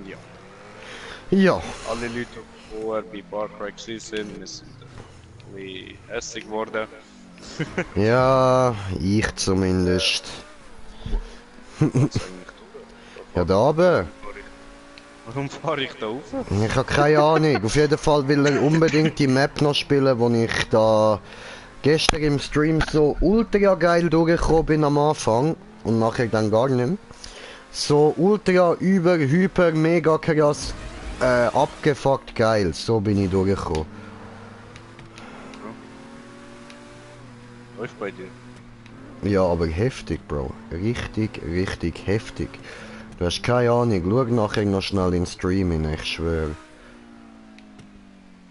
Ja. Ja. Alle Leute, die vorher bei Far Cry gewesen sind, wir sind ein bisschen hässig geworden. Ja, ich zumindest. Wo geht's eigentlich durch? Ja, da oben. Warum fahr ich da rauf? Ich habe keine Ahnung. Auf jeden Fall will er unbedingt die Map noch spielen, wo ich da gestern im Stream so ultra geil durchgekommen bin am Anfang und nachher dann gar nicht mehr. So ultra, über, hyper, mega krass, abgefuckt geil. So bin ich durchgekommen. Läuft bei dir. Ja, aber heftig, Bro. Richtig, richtig heftig. Du hast keine Ahnung. Schau nachher noch schnell in den Stream hin, ich schwöre.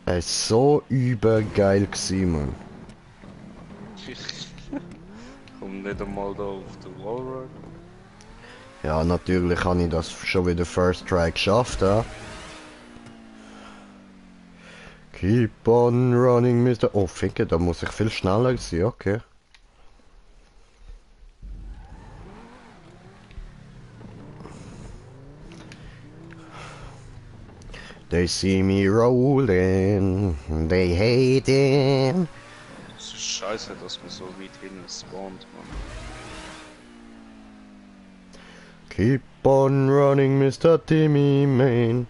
Es ist so übergeil gewesen, Mann. Komm nicht einmal da auf den Wallride. Ja, natürlich habe ich das schon wieder First Try geschafft, ja. Keep on running, Mr. Oh, ficke, da muss ich viel schneller sein, okay. They see me rolling, they hate it. Es ist scheiße, dass man so weit hinten spawnt, Mann. Keep on running, Mr. Timmy Man.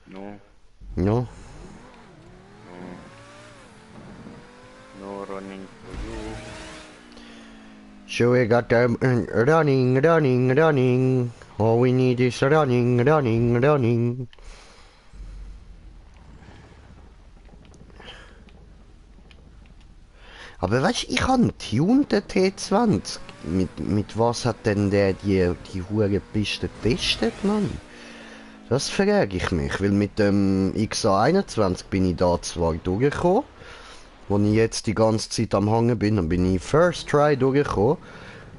No, No? no running for you. So we got them running, running, running. All we need is running, running, running. Aber weißt du, ich habe einen tunten T20. Mit was hat denn der die hure Piste getestet, Mann? Das frage ich mich, weil mit dem XA21 bin ich da zwar durchgekommen, wo ich jetzt die ganze Zeit am Hangen bin, dann bin ich First Try durchgekommen,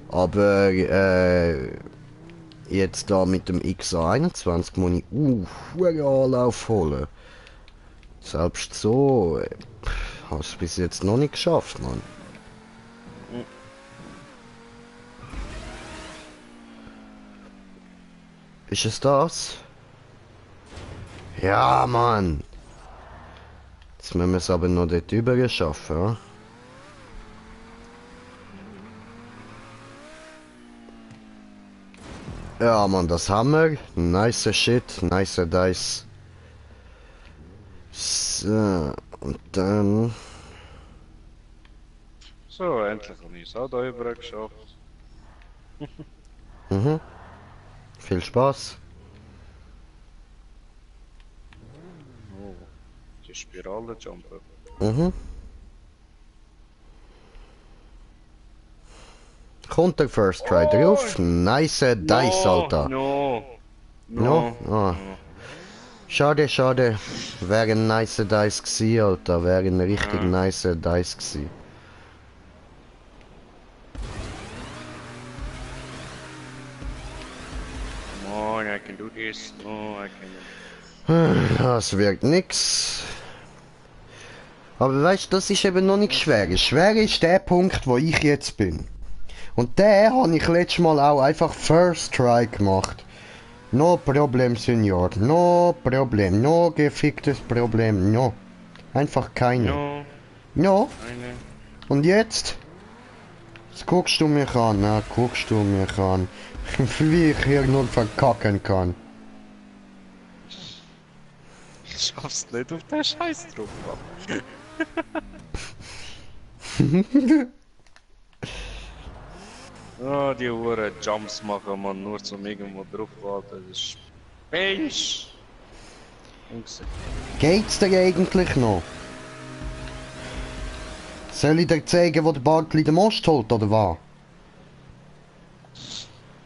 aber jetzt da mit dem XA21 muss ich hure Anlauf holen. Selbst so, hast du bis jetzt noch nicht geschafft, Mann. Ist es das? Ja, Mann. Jetzt müssen wir es aber noch dort drüber schaffen, ja? Ja, Mann, das haben wir. Nice shit, nice dice. So, und dann... So, endlich habe ich es auch da rüber geschafft. Mhm. Viel Spaß. Oh, die Spirale jumpen. Mhm. Kommt der First Try drauf. Nice Dice, Alter. No, No? Ah. Schade, schade. Wäre ein nice Dice gewesen, Alter. Wäre ein richtig nice Dice gewesen. Come on, I can do this. No, I can. Das wirkt nix. Aber weißt du, das ist eben noch nicht schwer. Schwer ist der Punkt, wo ich jetzt bin. Und den habe ich letztes Mal auch einfach First Try gemacht. No Problem, Senior. No Problem. No geficktes Problem. No. Einfach keine. No, No. eine. Und jetzt? Jetzt guckst du mich an, ne? Guckst du mich an. Wie ich hier nur verkacken kann. Ich schaff's nicht auf den Scheiß drauf. Oh, die Uhren Jumps machen, man, nur zum irgendwo drauf warten. Das ist Mensch! Geht's dir eigentlich noch? Soll ich dir zeigen, wo der Bartli den Most holt, oder was?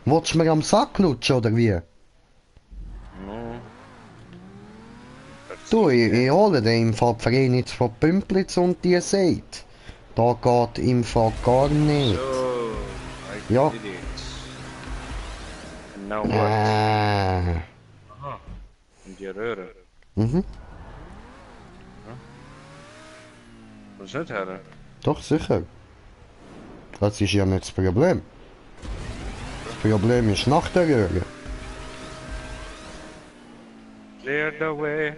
Wolltest du mir am Sack lutschen, oder wie? No. Du, ich hole den im Fall Vereinigung von Pümplitz und die sagt. Da geht im Fall gar nicht. So, I Ja. did it. And now what? Ah. Aha. Und die Röhre. Mhm. Was ist nicht her? Doch, sicher. Das ist ja nicht das Problem. Das Problem ist nach der Röhre. Clear the way.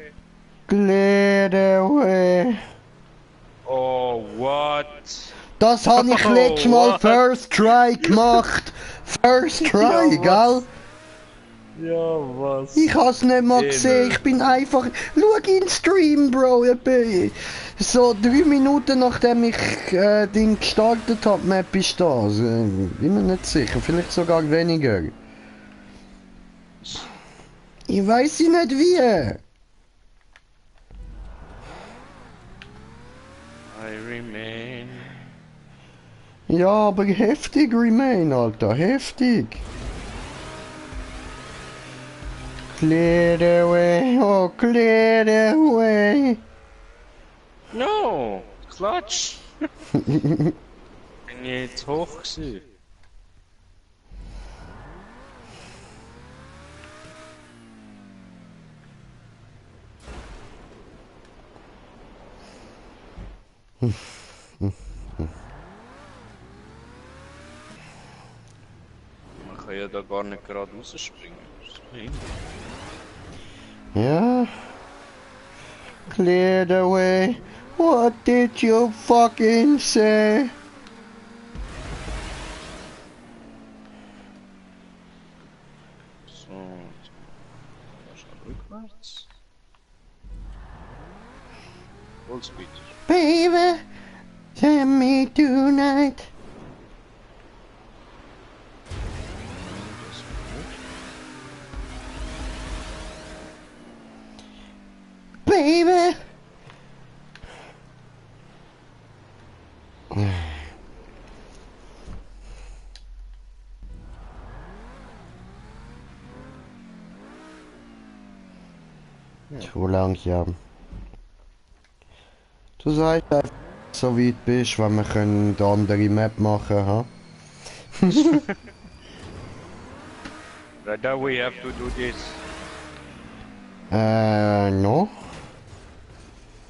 Clear the way. Oh, what? Das habe ich Oh, letztes Mal what? First Try gemacht. First Try, Ja, gell? Ja, was? Ich hab's nicht mal gesehen, ich bin einfach... Schau in den Stream, Bro, etwa so 3 Minuten nachdem ich Ding gestartet hab, Map ist das. Bin mir nicht sicher, vielleicht sogar weniger. Ich weiß nicht wie. I remain. Ja, aber heftig Remain, Alter, heftig. Clear the way, oh clear the way. No! Klatsch! Bin ich jetzt hoch gewesen? Man kann ja da gar nicht gerade rausspringen. Ja. Clear the way. What did you fucking say? So, jetzt mal rückwärts. Vollspeed. Baby, tell me tonight. Baby. Zu langsam. Du sagst einfach, so weit bist, wenn wir können eine andere Map machen, ha? Right now we have to do this. No.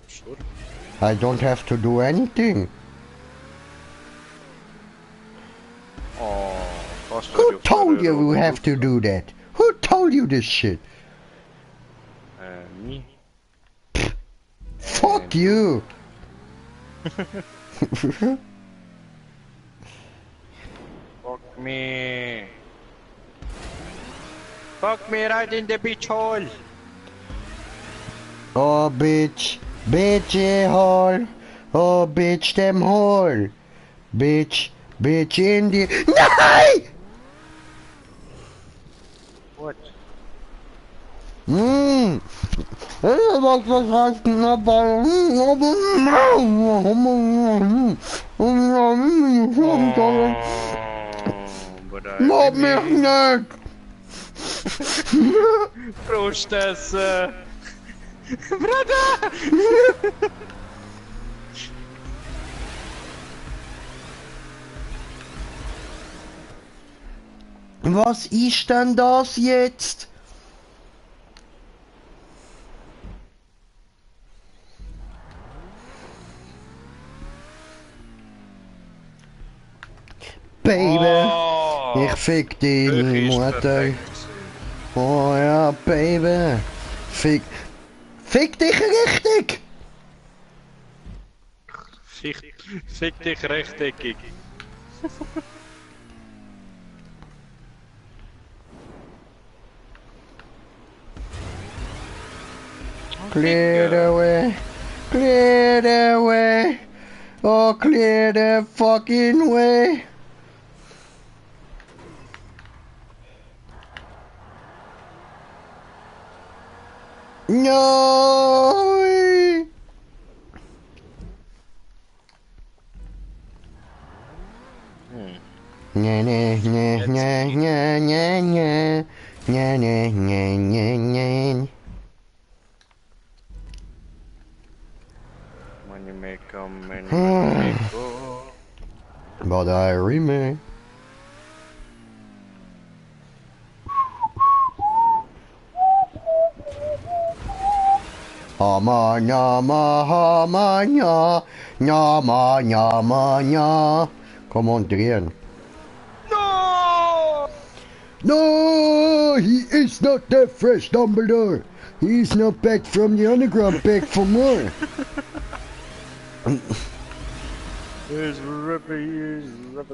Sure. I don't have to do anything. Oh, fast Who told you we have to do that? Who told you this shit? Me. Fuck you! Fuck me. Fuck me right in the beach hole. Oh bitch, bitch hole, oh bitch them hole, bitch in the... Nein! What? But I Mach mich nicht! Prost, Bruder! Was ist denn das jetzt? Baby, Oh, ich fick deine wirklich ist Mutter. perfekt. Oh ja, Baby. Fick dich richtig! Fick dich rechteckig. Clear the way. Clear the way. Oh, clear the fucking way. No! Nya nya nya nya nya nya nya nya nya nya nya nya. Money may come and money may go. But I remain. Hama nyama hama nya nyama nyama nya. Come on, Drian. No! No! No, he is not that fresh, Dumbledore. He is not back from the underground, back for more.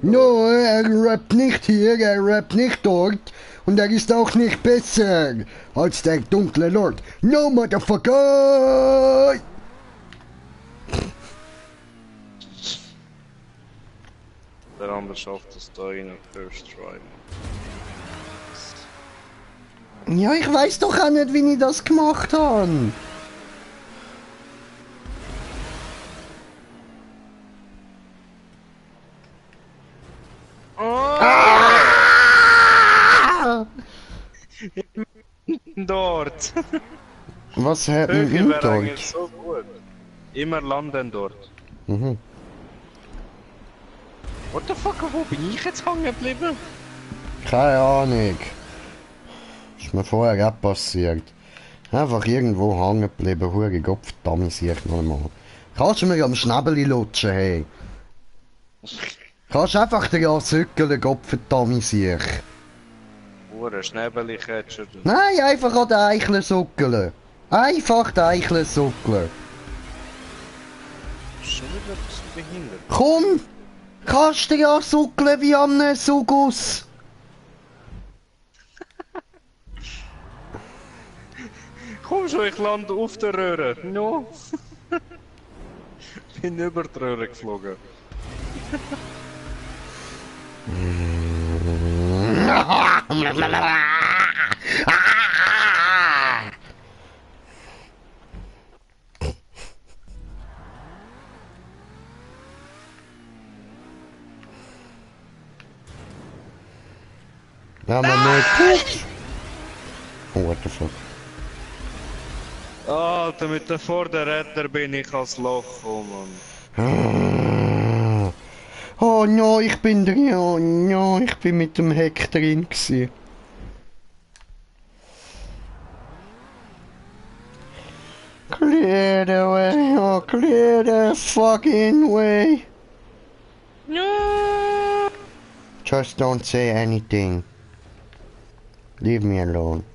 No, er rappt nicht hier, er rappt nicht dort. Und er ist auch nicht besser als der dunkle Lord. No, motherfucker! Der andere schafft es da in First Try. Ja, ich weiß doch auch nicht, wie ich das gemacht habe. Dort! Was hat Höhe man wäre dort? eigentlich so gut. Immer landen dort. Mhm. What the fuck, wo bin ich jetzt hängen geblieben? Keine Ahnung. Ist mir vorher auch passiert. Einfach irgendwo hängen geblieben, hure Gottverdammt, sehe ich noch mal. Kannst du mir am Schnäbeli lutschen, hey? Kannst einfach den Sückeln, Gottverdammt, sehe ich. Hure Schnäbeli-Catcher. Nein, einfach an den Eicheln suckeln. Einfach den Eicheln suckeln. Schon wieder ein bisschen behindert. Komm! Kannst du ja suckeln wie an einem Sugus. Komm schon, ich lande auf der Röhre. No. Bin über die Röhre geflogen. Ja, man nicht. Oh, what the fuck. Alter, mit der Vorderräder bin ich als Loch gekommen. Oh no, ich bin drin. Oh no, ich bin mit dem Heck drin gewesen. Clear the way, oh clear the fucking way. No. Just don't say anything. Leave me alone.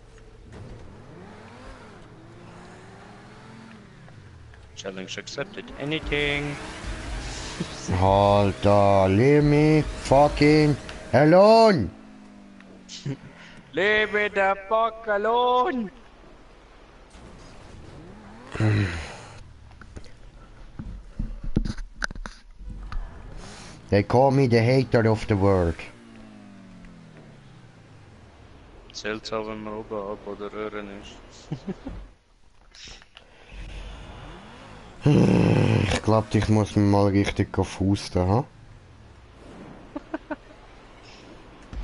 Challenge accepted. Anything. Halt da, leave me fucking alone. Leave me the fuck alone. They call me the hater of the world. Seltsam, wenn man oben ab oder Röhren ist. Ich glaube, ich muss mir mal richtig aufhusten, ha?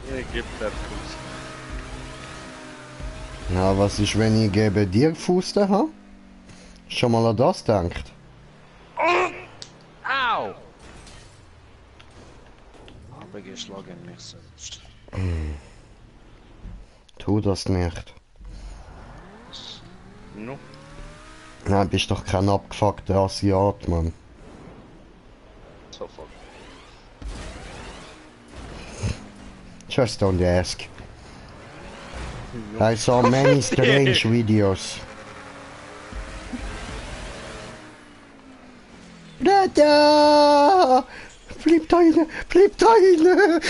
Ja, gibt der Fuß. Ja, was ist, wenn ich gebe dir Fusten, ha? Schon mal an das denkt? Au! Aber geschlagen mich selbst. Tu das nicht. No. Nein, bist doch kein abgefuckter Asiat, Mann. Sofort. Just don't ask. I saw many strange videos. Dada! Bleib da rein! Bleib da rein!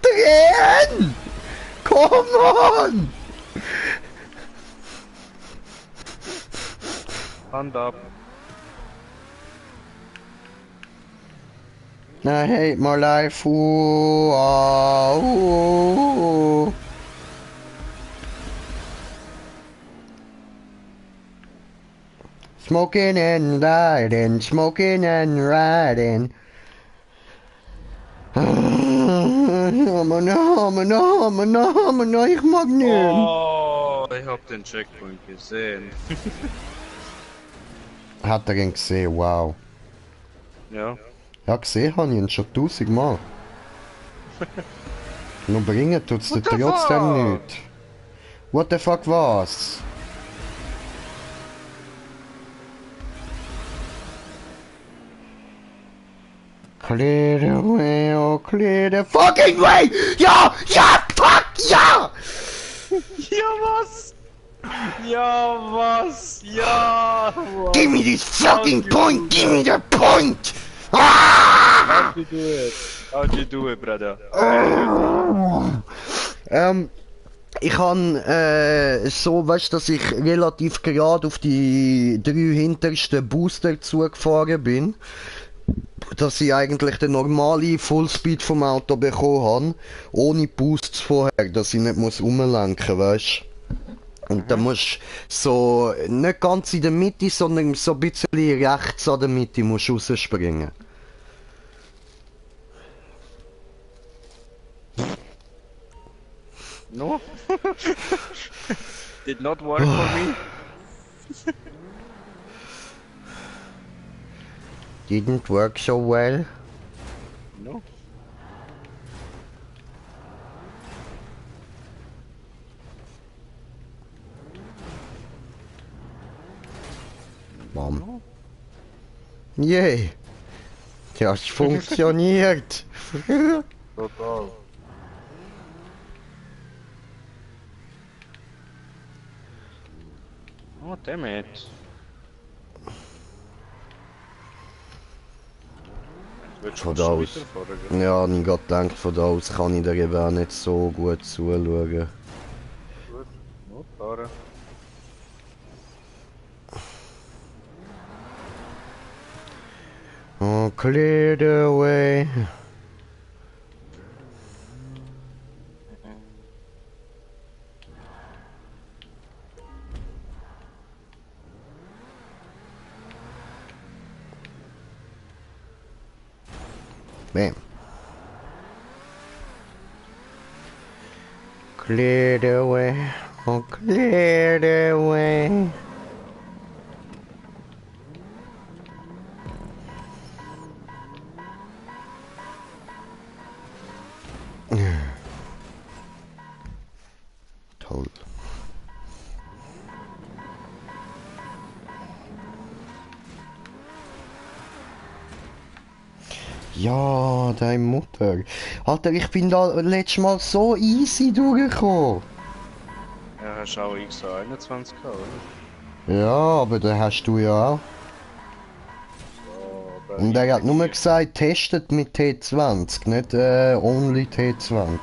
Drehen! Come on! Hand ab. I hate my life. Ooh, ah, ooh. Smoking and riding, smoking and riding. Ich mag nicht. Oh, ich hab den Checkpoint gesehen. Hat er ihn gesehen, wow. Ja. Ja, gesehen habe ich ihn schon 1000 Mal. Nur bringen tut's dir trotzdem nicht. What the fuck was? Clear the way, oh clear the fucking way! Ja! Ja! Fuck! Ja! Ja, was? Ja, was? Ja, was? Give me this fucking you point! do Give me the point! Ah! How'd you do it? How'd you do it, brother? Ich habe so, weißt, dass ich relativ gerade auf die 3 hintersten Booster zugefahren bin, dass ich eigentlich den normalen Fullspeed vom Auto bekommen habe, ohne Boosts vorher, dass ich nicht muss rumlenken, weißt. Und dann musst so, nicht ganz in der Mitte, sondern so ein bisschen rechts an der Mitte musst du rausspringen. No? Did not work for me? Didn't work so well. No. Bam. Yay! Das funktioniert! Total. Oh, damn it. Von da aus. Ja, ich gerade gedacht, von da aus kann ich da eben auch nicht so gut zuschauen. Gut, notfahren. Oh, clear the way. Bam. Clear the way. Oh, clear the way. Toll. Ja, deine Mutter. Alter, ich bin da letztes Mal so easy durchgekommen. Ja, hast du auch XA21 gehabt, oder? Ja, aber den hast du ja auch. So, aber Und er hat nur irgendwie- gesagt, testet mit T20, nicht only T20.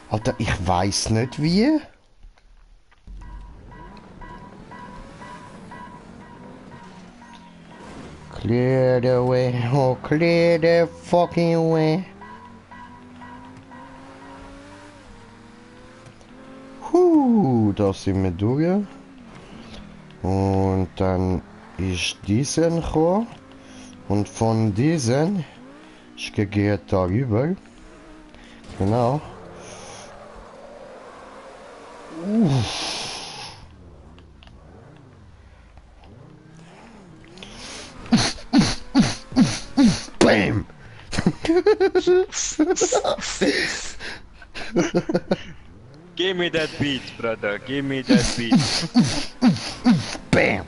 Alter, ich weiß nicht wie. Clear the way, oh clear the fucking way. Da sind wir durch. Und dann ist diesen gekommen. Und von diesen ist gegeben darüber. Genau. Bam! Give me that beat, brother. Give me that beat. Bam!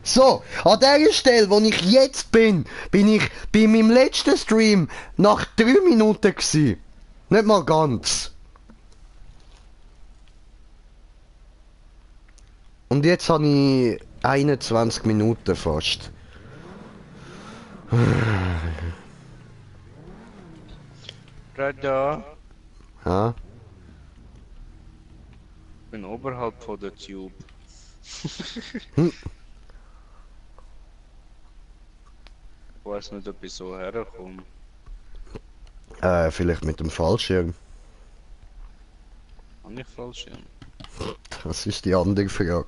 So, an der Stelle, wo ich jetzt bin ich bei meinem letzten Stream nach 3 Minuten gsi. Nicht mal ganz. Und jetzt habe ich 21 Minuten fast. Brother. Ja? Ich bin oberhalb von der Tube. Ich weiß nicht, ob ich so herkomme. Vielleicht mit dem Fallschirm. Habe ich Fallschirm? Das ist die andere Frage.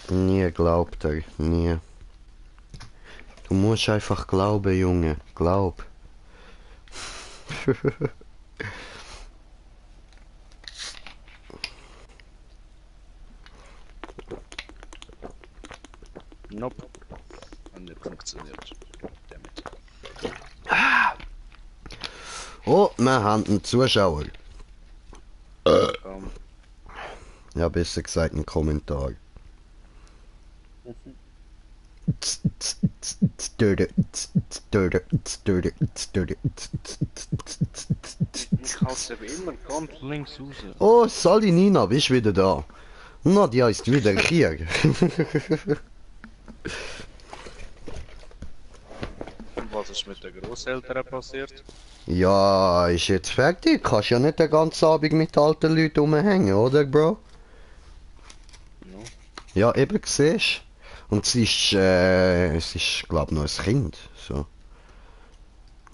Nie glaubt er, nie. Du musst einfach glauben, Junge. Glaub. Nope. Hat nicht funktioniert. Damit. Oh, wir haben einen Zuschauer. Ähm, Ja, besser gesagt einen Kommentar. ich halte immer ganz links raus. Oh, Salinina, bist wieder da? Nadja ist wieder hier. Und was ist mit den Grosseltern passiert? Ja, ist jetzt fertig. Kannst ja nicht den ganzen Abend mit alten Leuten rumhängen, oder, Bro? No. Ja, eben, siehst. Und es ist, glaub noch ein Kind, so.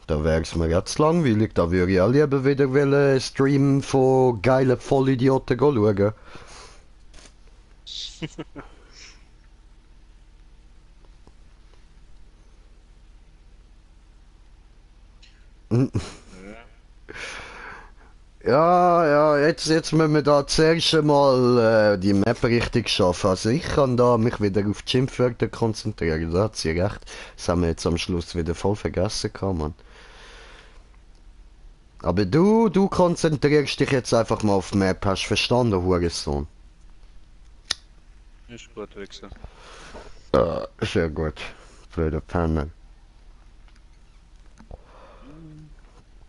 Da wär's mir jetzt langweilig, da würde ich auch lieber wieder einen Stream von geilen Vollidioten schauen. Ja, jetzt müssen wir da zuerst einmal die Map richtig schaffen. Also ich kann da mich wieder auf die Schimpfwörter konzentrieren, da hat sie recht. Das haben wir jetzt am Schluss wieder voll vergessen gehabt, Mann. Aber du konzentrierst dich jetzt einfach mal auf die Map, hast du verstanden, Hurensohn? Ist gut, Wichser. Sehr gut. Blöder Penner.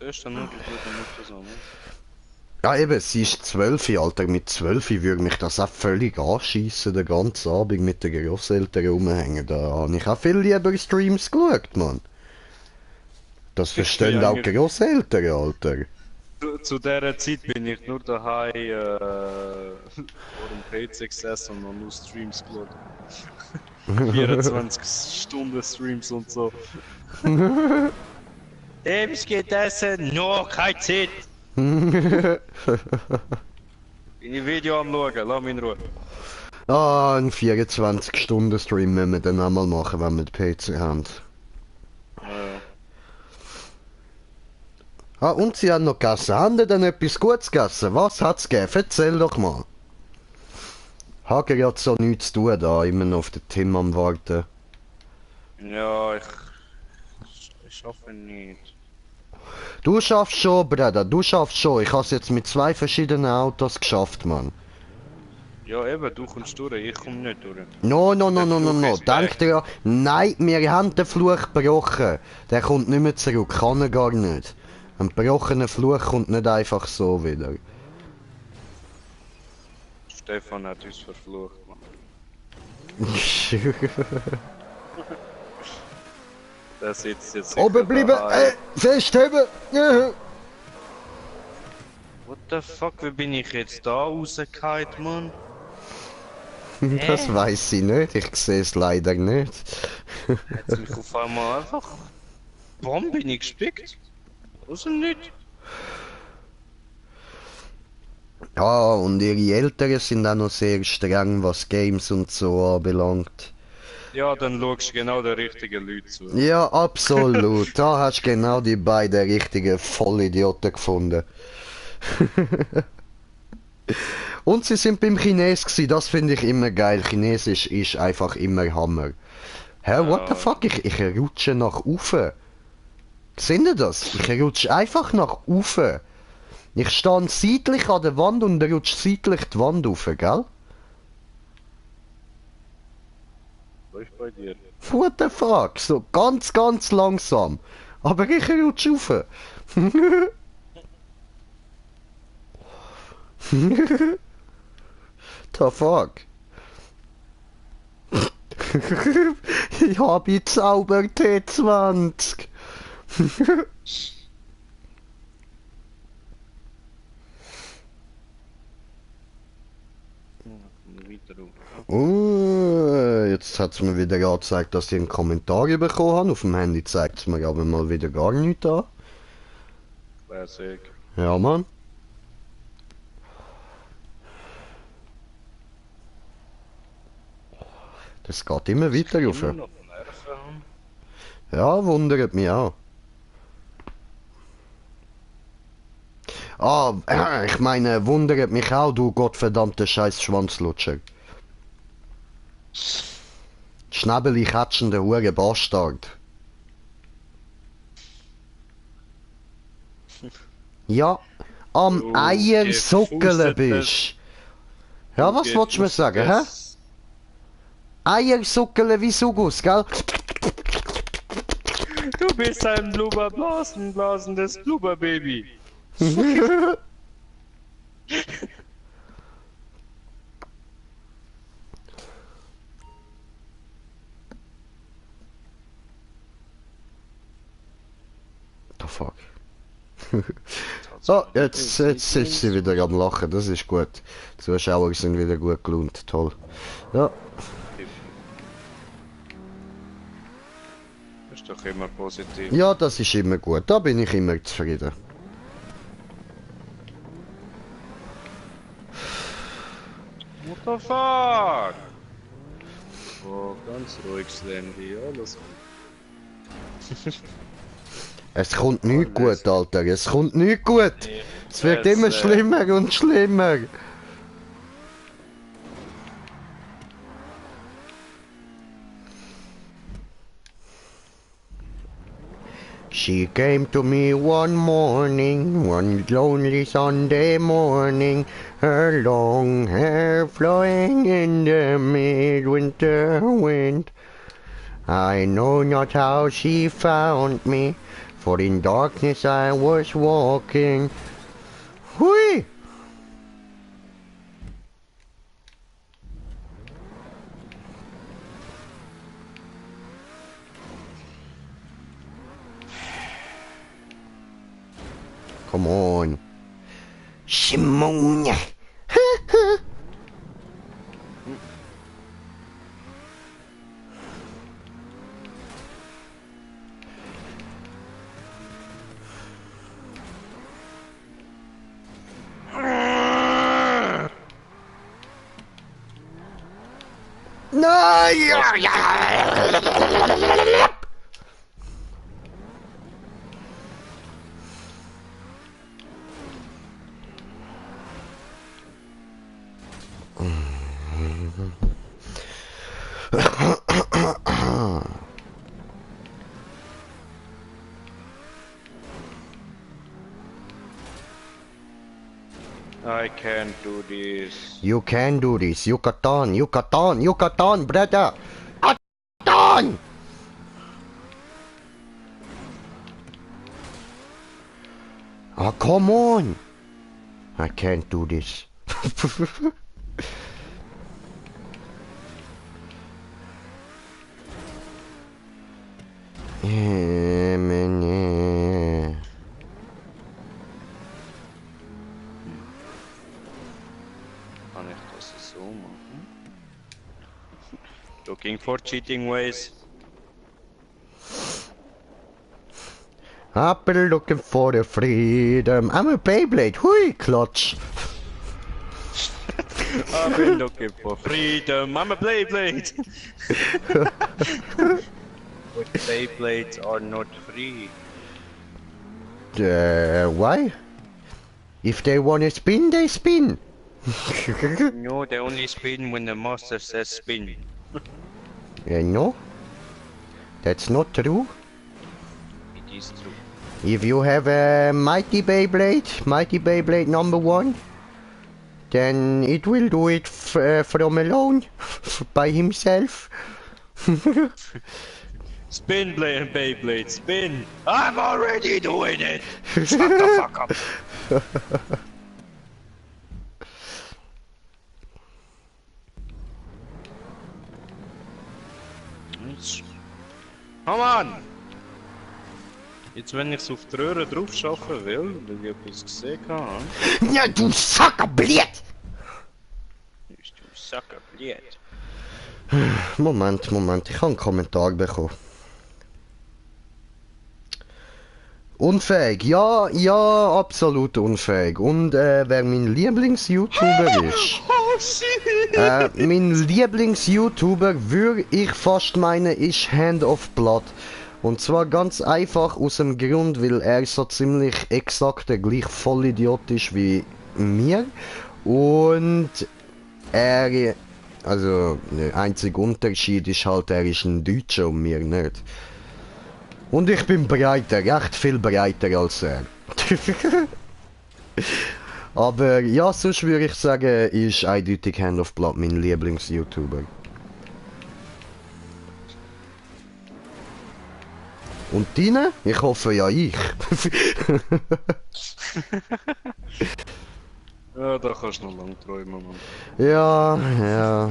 Das ist dann nur die gute Mutter so, ne? Ja eben, sie ist 12, Alter. Mit 12 würde mich das auch völlig anschiessen, den ganzen Abend mit den Grosseltern rumhängen. Da habe ich auch viel lieber Streams geschaut, Mann. Das verstehen auch eigentlich- Grosseltern, Alter. Zu dieser Zeit bin ich nur daheim vor dem PC gesessen und noch nur Streams geschaut. 24 Stunden Streams und so. Was geht essen? No, keine Zeit. Bin ich Video am schauen, lass mich in Ruhe. Ah, einen 24-Stunden-Stream müssen wir dann einmal machen, wenn wir den PC haben. Ja. Ah, und sie haben noch gegessen. Haben die denn etwas Gutes gegessen? Was hat's gegeben? Erzähl doch mal. Habe gerade so nichts zu tun da, immer noch auf den Tim am Warten. Ja, ich schaffe nicht. Du schaffst schon, Bruder, du schaffst schon. Ich hab's jetzt mit 2 verschiedenen Autos geschafft, Mann. Ja eben, du kommst durch, ich komm nicht durch. No. Der Fluch ist Denk weg. dir, nein, wir haben den Fluch gebrochen. Der kommt nicht mehr zurück, kann er gar nicht. Ein gebrochener Fluch kommt nicht einfach so wieder. Stefan hat uns verflucht, Mann. Der sitzt jetzt sicher Oben bleiben, daheim. festheben. What the fuck, wie bin ich jetzt da rausgefallen, Mann? Das weiß ich nicht, ich sehe es leider nicht. Hat's mich auf einmal einfach... Warum bin ich gespickt? Aus dem Nichts. Ja, und ihre Eltern sind auch noch sehr streng, was Games und so anbelangt. Ja, dann schaust du genau den richtigen Leuten zu. Ja, absolut. Da hast du genau die beiden richtigen Vollidioten gefunden. Und sie sind beim Chines gewesen, das finde ich immer geil. Chinesisch ist einfach immer Hammer. Hä, what the fuck? Ich rutsche nach oben. Seht ihr das? Ich rutsche einfach nach oben. Ich stehe seitlich an der Wand und rutsche seitlich die Wand rauf, gell? Was ist bei dir? What the fuck? So ganz langsam. Aber ich rutsche rauf. The fuck? Ich habe Zauber T20. Weiter rauf. Oh, jetzt hat es mir wieder angezeigt, dass ich einen Kommentar bekommen habe. Auf dem Handy zeigt es mir aber mal wieder gar nichts an. Classic. Ja, Mann. Das geht immer weiter rauf. Immer noch Nerven. Ja, wundert mich auch. Ah, ich meine, wundert mich auch, du gottverdammter scheiß Schwanzlutscher. Schnäbeli katschende Hure Bastard. Ja, am Du Eiersuckeln gefustetes- bist. Ja, was wolltest du mir sagen, hä? Eiersuckeln wie Sugus, gell? Du bist ein blasendes Blubberbaby. The fuck. So, jetzt ist sie wieder am Lachen, das ist gut. Die Zuschauer sind wieder gut gelaunt, toll. Ja, Das ist doch immer positiv. ja, das ist immer gut, da bin ich immer zufrieden. What the fuck? Oh, ganz ruhig, Slendy, alles gut. Es kommt nicht gut, Alter, es kommt nicht gut. Es wird immer schlimmer und schlimmer. She came to me one morning, one lonely Sunday morning, her long hair flowing in the midwinter wind. I know not how she found me, for in darkness I was walking. Hui! Come on. Shimonia. No! I can't do this. You can do this. Yucatan, Yucatan, Yucatan, brother. Yucatan! Oh, come on. I can't do this. Kann ich das so machen? Looking for cheating ways. I've been looking for the freedom. I'm a Beyblade. Hui, clutch. I've been looking for freedom. I'm a Beyblade. But Beyblades are not free. Why? If they wanna spin, they spin. No, they only spin when the master says spin. No, that's not true. It is true. If you have a Mighty Beyblade number 1, then it will do it from alone, by himself. Spin, Beyblade, spin! I'm already doing it! Shut the fuck up! Come on! Jetzt, wenn ich es auf die Röhre drauf schaffen will, weil ich etwas gesehen habe, Ja, du Sackerbliet! ist du Sacker blöd. Moment, ich habe einen Kommentar bekommen. Unfähig, ja, absolut unfähig. Und wer mein Lieblings-YouTuber ist, Oh shit! mein Lieblings-YouTuber, würde ich fast meinen, ist Hand of Blood. Und zwar ganz einfach aus dem Grund, weil er so ziemlich exakt der gleich Vollidiot ist wie mir. Und er Also, der einzige Unterschied ist halt, er ist ein Deutscher und mir nicht. Und ich bin breiter, recht viel breiter als er. Aber ja, sonst würde ich sagen, ist eindeutig Hand of Blood mein Lieblings-YouTuber. Und deine? Ich hoffe ja ich. Ja, da kannst du noch lang träumen, Mann. Ja, ja.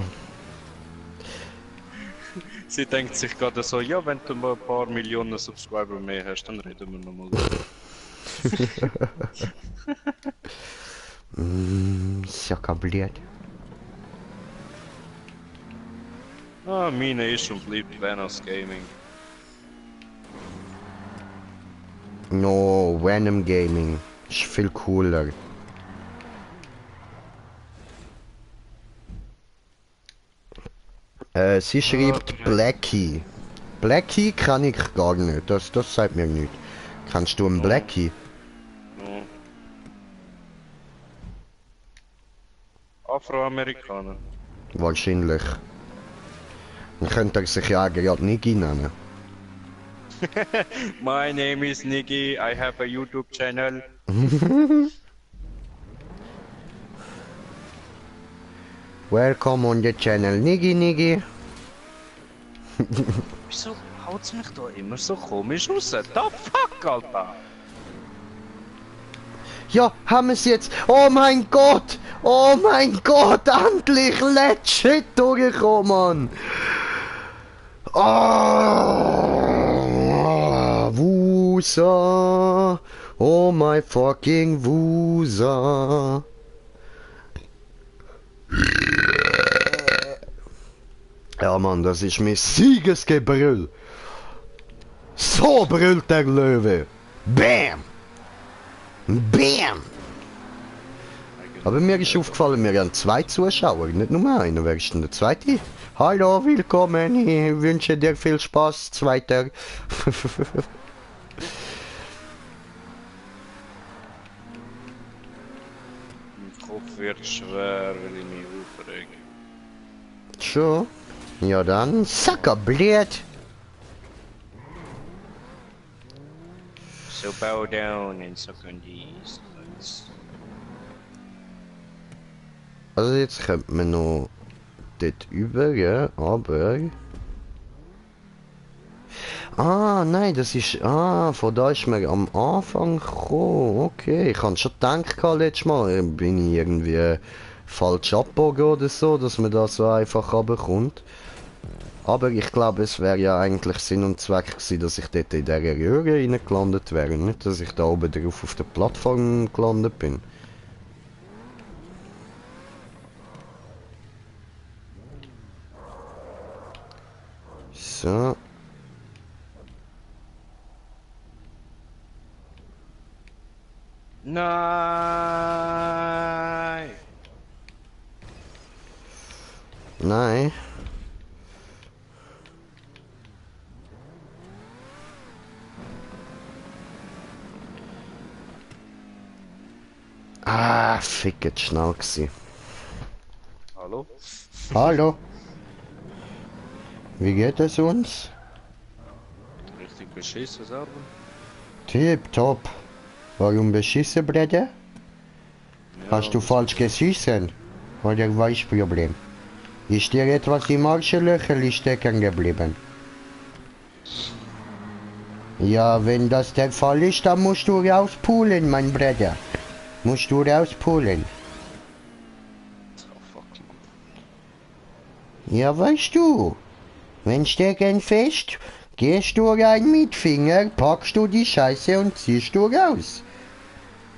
Sie denkt sich gerade so, ja, wenn du mal ein paar Millionen Subscriber mehr hast, dann reden wir nochmal. Ist ja kabliert. Ah, meine ist und bleibt Venos Gaming. No, Venom Gaming. Ist viel cooler. Sie schreibt Blackie. Blackie kann ich gar nicht, das sagt mir nicht. Kannst du einen Blackie? Ja. Afroamerikaner. Wahrscheinlich. Dann könnte er sich ja gerade Niki nennen. My name is Niggy, I have a YouTube channel. Welcome on the channel, Nigi Nigi. Wieso haut's mich da immer so komisch raus? The fuck, Alter! Ja, haben wir es jetzt? Oh mein Gott! Oh mein Gott! Endlich! Let's shit durchgekommen, Mann! Ah, Wusa! Oh my fucking Wusa! Ja, Mann, das ist mein Siegesgebrüll! So brüllt der Löwe! Bam! Bam! Aber mir ist aufgefallen, wir haben 2 Zuschauer, nicht nur einen. Wer ist denn der zweite? Hallo, willkommen, ich wünsche dir viel Spaß, Zweiter. Mein Kopf wird schwer, weil ich mich aufrege. Schon? Ja dann, Sackerblöd! So bow down and suck on these nuts. Also jetzt könnte man noch dort über, ja, aber... Ah, nein, das ist... Ah, von da ist man am Anfang gekommen. Okay, ich habe schon gedacht letztes Mal, bin ich irgendwie falsch abgebogen oder so, dass man da so einfach runterkommt. Aber ich glaube, es wäre ja eigentlich Sinn und Zweck gewesen, dass ich dort in dieser Röhre reingelandet wäre. Nicht, dass ich da oben drauf auf der Plattform gelandet bin. So. Nein! Nein. Ah, fickt schnell gewesen. Hallo? Hallo. Wie geht es uns? Richtig beschissen selber? Tipptopp. Warum beschissen, Bruder? Ja, Hast du falsch geschissen? Oder was ist das Problem? Ist dir etwas im Arschlöcher stecken geblieben? Ja, wenn das der Fall ist, dann musst du rauspulen, mein Bruder. Musst du rauspulen. Oh fuck, man. Ja, weißt du, wenn stecken fest, gehst du rein mit Finger, packst du die Scheiße und ziehst du raus.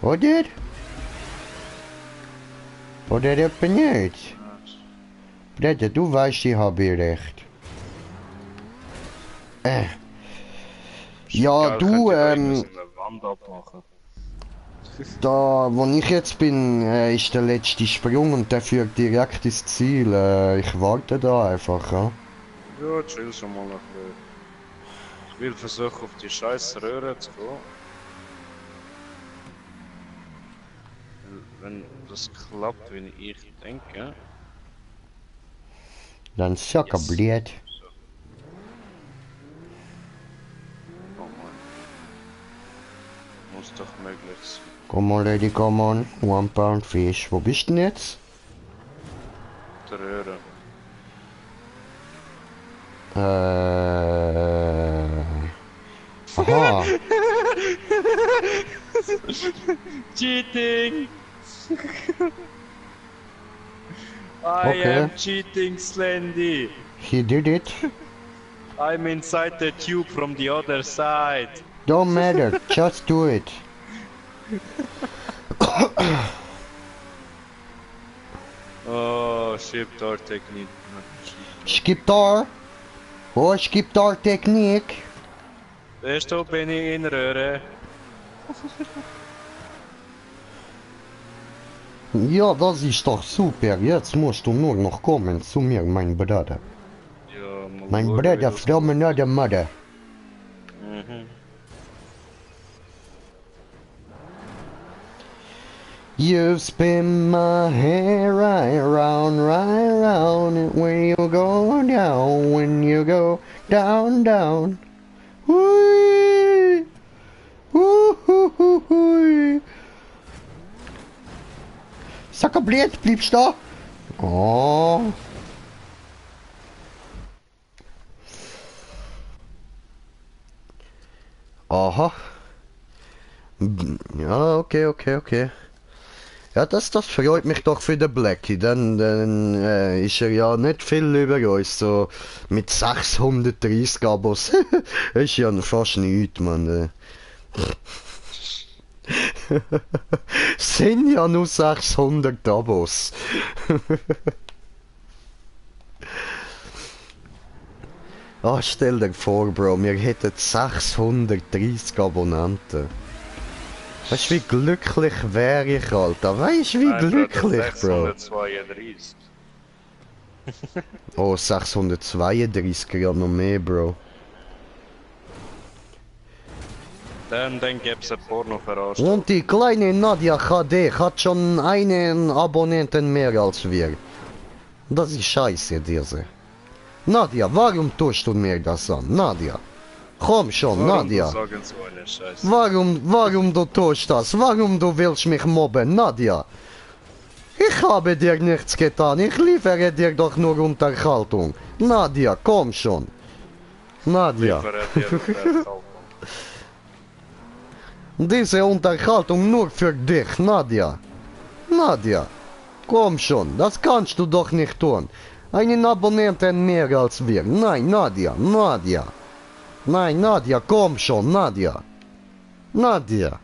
Oder? Oder etwa nicht? Bruder, du weißt, ich habe recht. Ja, Geil, du, könnt ihr irgendwas in der Wand abmachen? da, wo ich jetzt bin, ist der letzte Sprung und der führt direkt ins Ziel. Ich warte da einfach, ja. Ja, chill schon mal ein bisschen. Ich will versuchen, auf die scheiß Röhre zu kommen. Wenn das klappt, wie ich denke. Dann Soccerblät. Oh Mann. Muss doch möglich sein. Come on, Lady, come on. 1 pound fish. Wo bist du denn jetzt? Der Röhre. Aha. Cheating! I Okay. am cheating, Slendy. He did it. I'm inside the tube from the other side. Don't matter. Just do it. Oh, ship door technique. Skiptar. Oh, Skiptar Technik. Weißt du, bin ich in Röhre? Ja, das ist doch super. Jetzt musst du nur noch kommen zu mir, mein Bruder. Ja, mal Mein schauen, wie Bruder das from another mother. Mhm. You spin my hair right round, and when you go down, down. Hui, hui. Sackerblät, bleibst da? Oh. Aha. Ja, okay. Ja, das freut mich doch für den Blackie. Dann ist er ja nicht viel über uns. So mit 630 Abos. Das ist ja fast nichts, Mann. Sind ja nur 600 Abos. Ah, stell dir vor, Bro, wir hätten 630 Abonnenten. Weißt du, wie glücklich wäre ich, Alter? Weißt du, wie glücklich, Bro? 632. Oh, 632 ja noch mehr, Bro. Dann gäb's eine Porno-Veranstaltung. Und die kleine Nadia HD hat schon einen Abonnenten mehr als wir. Das ist scheiße, diese. Nadia, warum tust du mir das an? Nadia. Komm schon, Nadia. Sagen so eine Scheiße. Warum du tust das? Warum du willst mich mobben, Nadia? Ich habe dir nichts getan. Ich liefere dir doch nur Unterhaltung. Nadia, komm schon. Nadia. Diese Unterhaltung nur für dich, Nadia. Nadia, komm schon, das kannst du doch nicht tun. Einen Abonnenten mehr als wir. Nein, Nadia. Nein, Nadia, komm schon, Nadia. Nadia.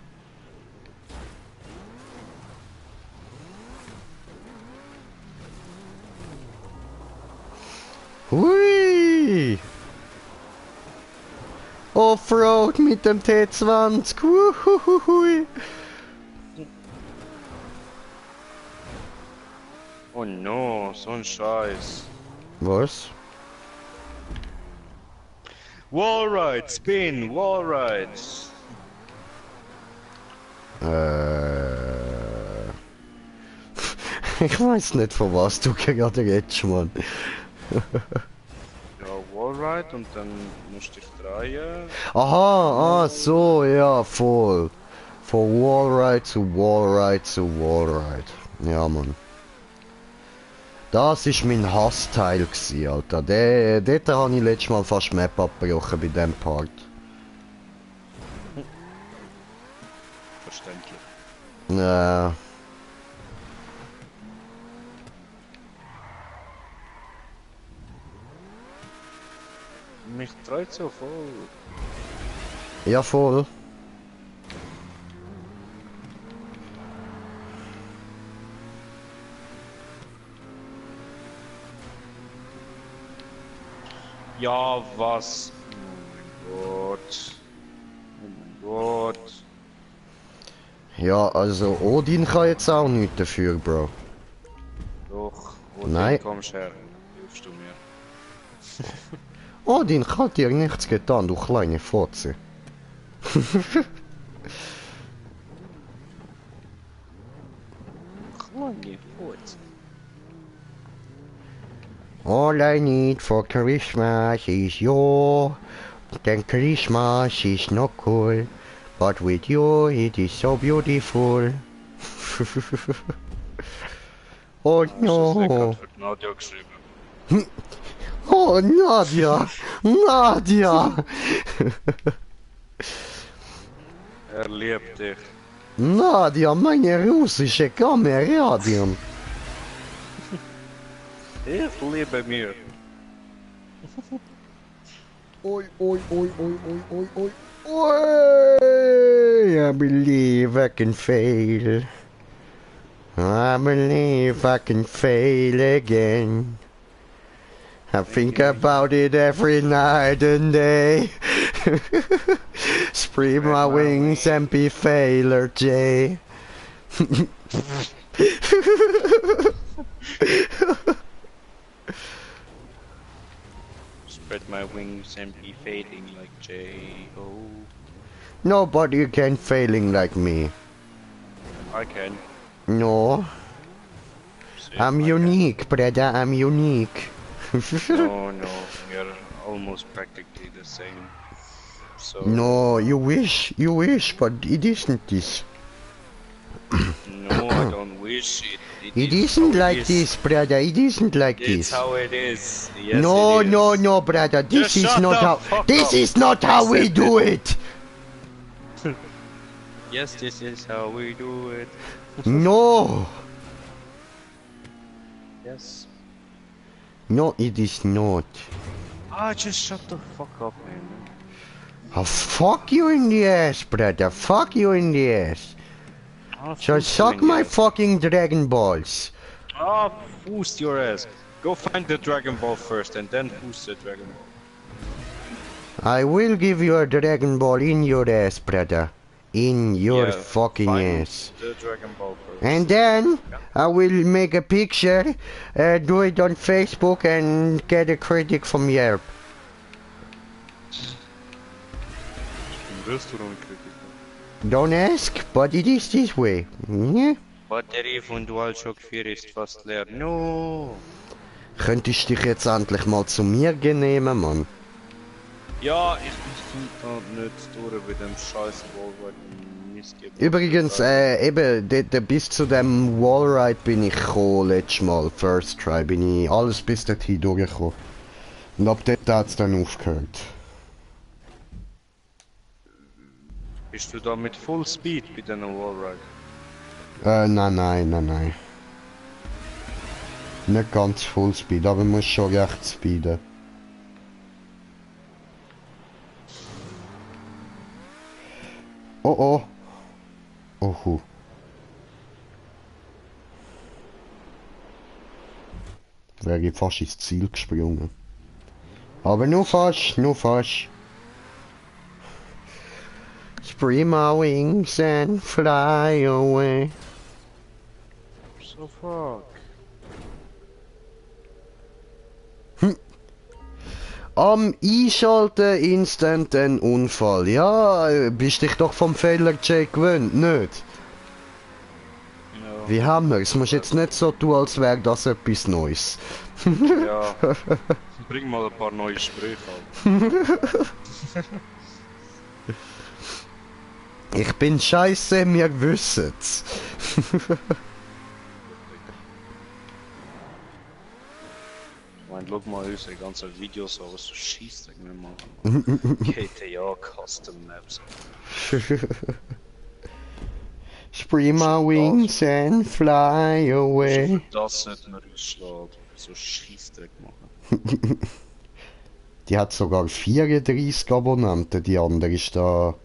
Hui. Offroad mit dem T20. Uhuhui. Oh no, so ein Scheiß. Was? Wallride, Spin, Wallride. Ich weiß nicht, von was du gerade redest, Mann. Ja, Wallride und dann musst du dich drehen. Aha, so, ja, voll. Von Wallride zu Wallride zu Wallride. Ja, Mann. Das ist mein Hassteil gsi, Alter. Dort habe ich letztes Mal fast Map abgebrochen bei dem Part. Verständlich. Ja. Mich treut so voll. Ja, voll. Ja, was? Oh mein Gott. Oh mein Gott. Ja, also Odin kann jetzt auch nichts dafür, Bro. Doch, wo Nein. du kommst her, hilfst du mir. Odin hat dir nichts getan, du kleine Fotze. Kleine Furz. All I need for Christmas is you. Then Christmas is not cool. But with you it is so beautiful. Oh Das ist lecker no. für Nadja geschrieben. Oh Nadja. Nadja. Er liebt dich. Nadja, meine russische Kameradin. Ich liebe mir. Oi, oi, oi, oi, oi, oi, oi. Oi, I believe I can fail. I believe I can fail again. I think about it every night and day. Spread my wings and be failure, Jay. Spread my wings and be fading like J.O. Nobody can failing like me. I can. No, See, I'm I can. unique, brother. I'm unique. No, no, we're almost practically the same. So No, you wish, but it isn't this. no, I don't wish it. It is isn't how it like is. this, brother. It isn't like It's this. how it is. Yes, No, it is. no, no, brother. This Just is shut not the how. fuck This up. is not how we Accept do it. Yes, this is how we do it. No, Yes. no, it is not. Ah, just shut the fuck up, man. Oh, fuck you in the ass, brother. Fuck you in the ass. Ah, Just boost suck you in my the ass. fucking Dragon Balls. Ah, boost your ass. Go find the Dragon Ball first and then boost the Dragon Ball. I will give you a Dragon Ball in your ass, brother. In your Yeah, fucking find ass. the Dragon Ball first. And then I will make a picture, do it on Facebook and get a critic from Yelp. Don't ask, but it is this way. Yeah? Batterie von DualShock 4 ist fast leer. No! Könntest dich jetzt endlich mal zu mir nehmen, Mann? Ja, ich bin da nicht durch mit dem scheiß Wallride missgeben. Übrigens, eben, bis zu dem Wallride bin ich gekommen, letztes Mal, First Try, bin ich alles bis dorthin durchgekommen. Und ab dort hat es dann aufgehört. Bist du da mit Full Speed bei deinem Wallride? Nein. Nicht ganz Fullspeed, aber muss schon recht speeden. Oh oh. Oho. Wäre ich fast ins Ziel gesprungen. Aber nur fast. Spread my wings and fly away. So fuck. Am Einschalten instant ein Unfall. Ja, bist dich doch vom Fehler Jay gewöhnt, nicht? Ja. Wie haben wir es? Musst jetzt nicht so tun, als wäre das etwas Neues. Ja. Bring mal ein paar neue Sprüche an. Ich bin scheiße, wir wissen's. Ich meine, schau mal unsere ganzen Videos an, was so scheiße wir machen. GTA Custom Maps. Spread my wings and fly away. Für das sollten wir uns schlagen. So Scheissdreck machen. Die hat sogar 34 Abonnenten, die andere ist da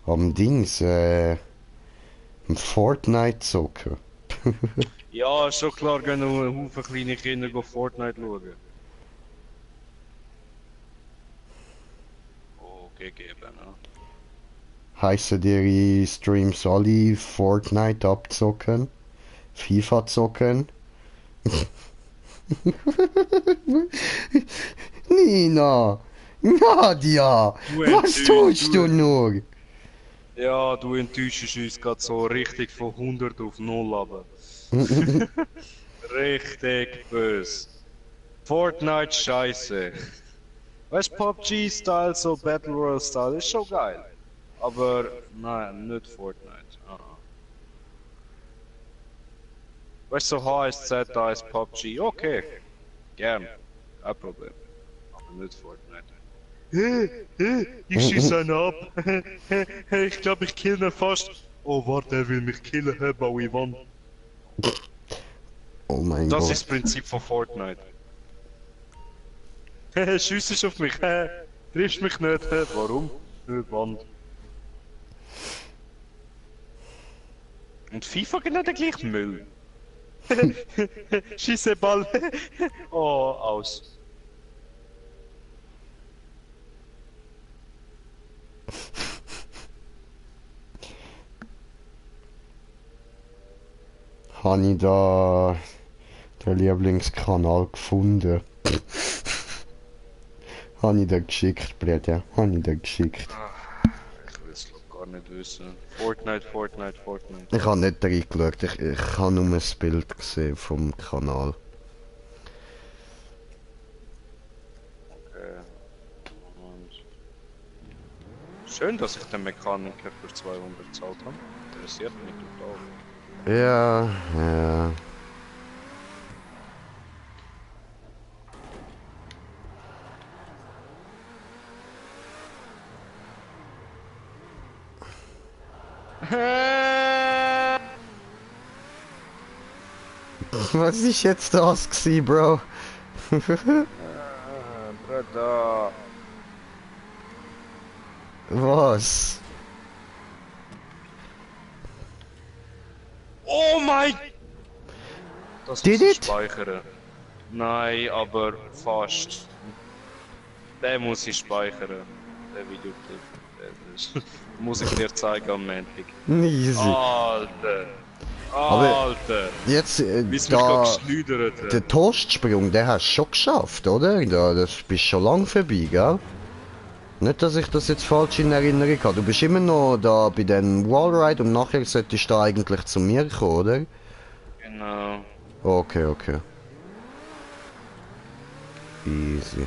am Dings, am Fortnite zocken. Ja, ist schon klar, gehen noch ein Haufen kleine Kinder go Fortnite schauen. Oh, gegeben, ne? Heissen ihre Streams alle Fortnite abzocken? FIFA zocken? Nina! Nadja! Was tust du nur? Ja, du enttäuschst uns gerade so richtig von 100 auf 0 aber. Richtig böse. Fortnite scheiße. Weißt PUBG-Style, so Battle Royale-Style, ist schon geil. Aber nein, nicht Fortnite. Weißt du, so HSZ, da ist PUBG, okay. Gern. Kein Problem. Aber nicht Fortnite. Ich schieße einen ab. Ich glaube, ich kill ihn fast. Oh, warte, er will mich killen, baue ich Wand. Oh mein Das Gott. ist das Prinzip von Fortnite. Schiessest auf mich, triffst mich nicht, warum? Nicht Wand. Und FIFA genau der gleiche Müll. Schieße Ball. Oh, aus. Habe ich da den Lieblingskanal gefunden. Habe ich dir geschickt, Bruder. Habe ich dir geschickt. Ich will es gar nicht wissen. Fortnite. Ich habe nicht reingeschaut, ich habe nur ein Bild gesehen vom Kanal. Okay. Und schön, dass ich den Mechaniker für 200 bezahlt habe. Interessiert mich total. Ja, ja. Was ist jetzt das gewesen, Bro? Bruder. Was? Oh mein! Das Did muss ich it? speichern. Nein, aber fast. Den muss ich speichern. Der Videoclip. Das muss ich dir zeigen am Montag. Easy. Alter! Aber- Alter! Jetzt, Wie es mich da, gerade geschleudert hat. den Toastsprung, den hast du schon geschafft, oder? Da, das bist schon lang vorbei, gell? Nicht, dass ich das jetzt falsch in Erinnerung habe. Du bist immer noch da bei den Wallride und nachher solltest du da eigentlich zu mir kommen, oder? Genau. Okay, okay. Easy.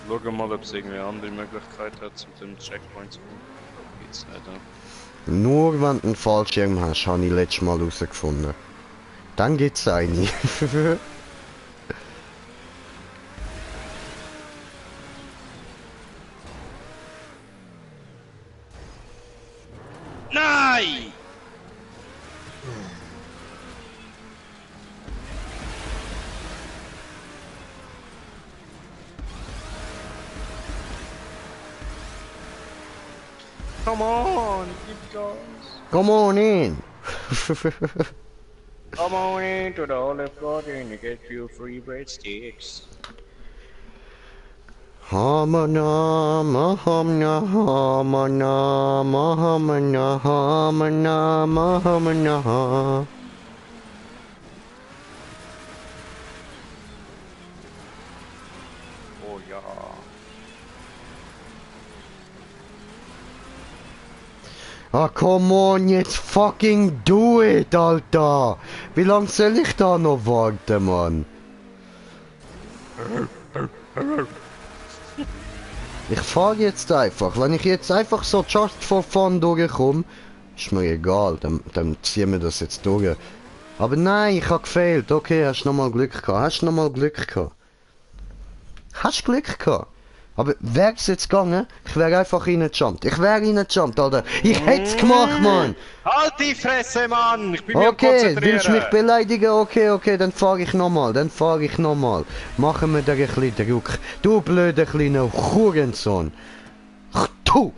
Schau mal, ob es irgendwie eine andere Möglichkeit hat, zu dem Checkpoint zu kommen. Da geht's nicht. Nur wenn du einen Fallschirm hast, habe ich letztes Mal herausgefunden. Dann gibt's eine. Nein! Come on, keep going. Come on in. Come on into the Olive Garden to get you free breadsticks. Hamana, mahamna, hamana, mahamana, hamana, mahamana. Oh ja. Ah, come on, jetzt fucking do it, Alter! Wie lang soll ich da noch warten, Mann? Ich fahr jetzt einfach. Wenn ich jetzt einfach so just for fun durchkomme, ist mir egal, dann ziehen wir das jetzt durch. Aber nein, ich hab gefehlt. Okay, hast nochmal Glück gehabt. Hast nochmal Glück gehabt. Hast Glück gehabt. Aber wär's jetzt gegangen, ich wär einfach reingejumpt. Ich wär reingejumpt, Alter. Ich hätt's gemacht, Mann. Halt die Fresse, Mann! Ich bin mir am Okay, Konzentrieren. willst du mich beleidigen? Okay, dann fahr ich nochmal. Machen wir dir ein bisschen Druck. Du blöder kleiner Hurensohn. Tu.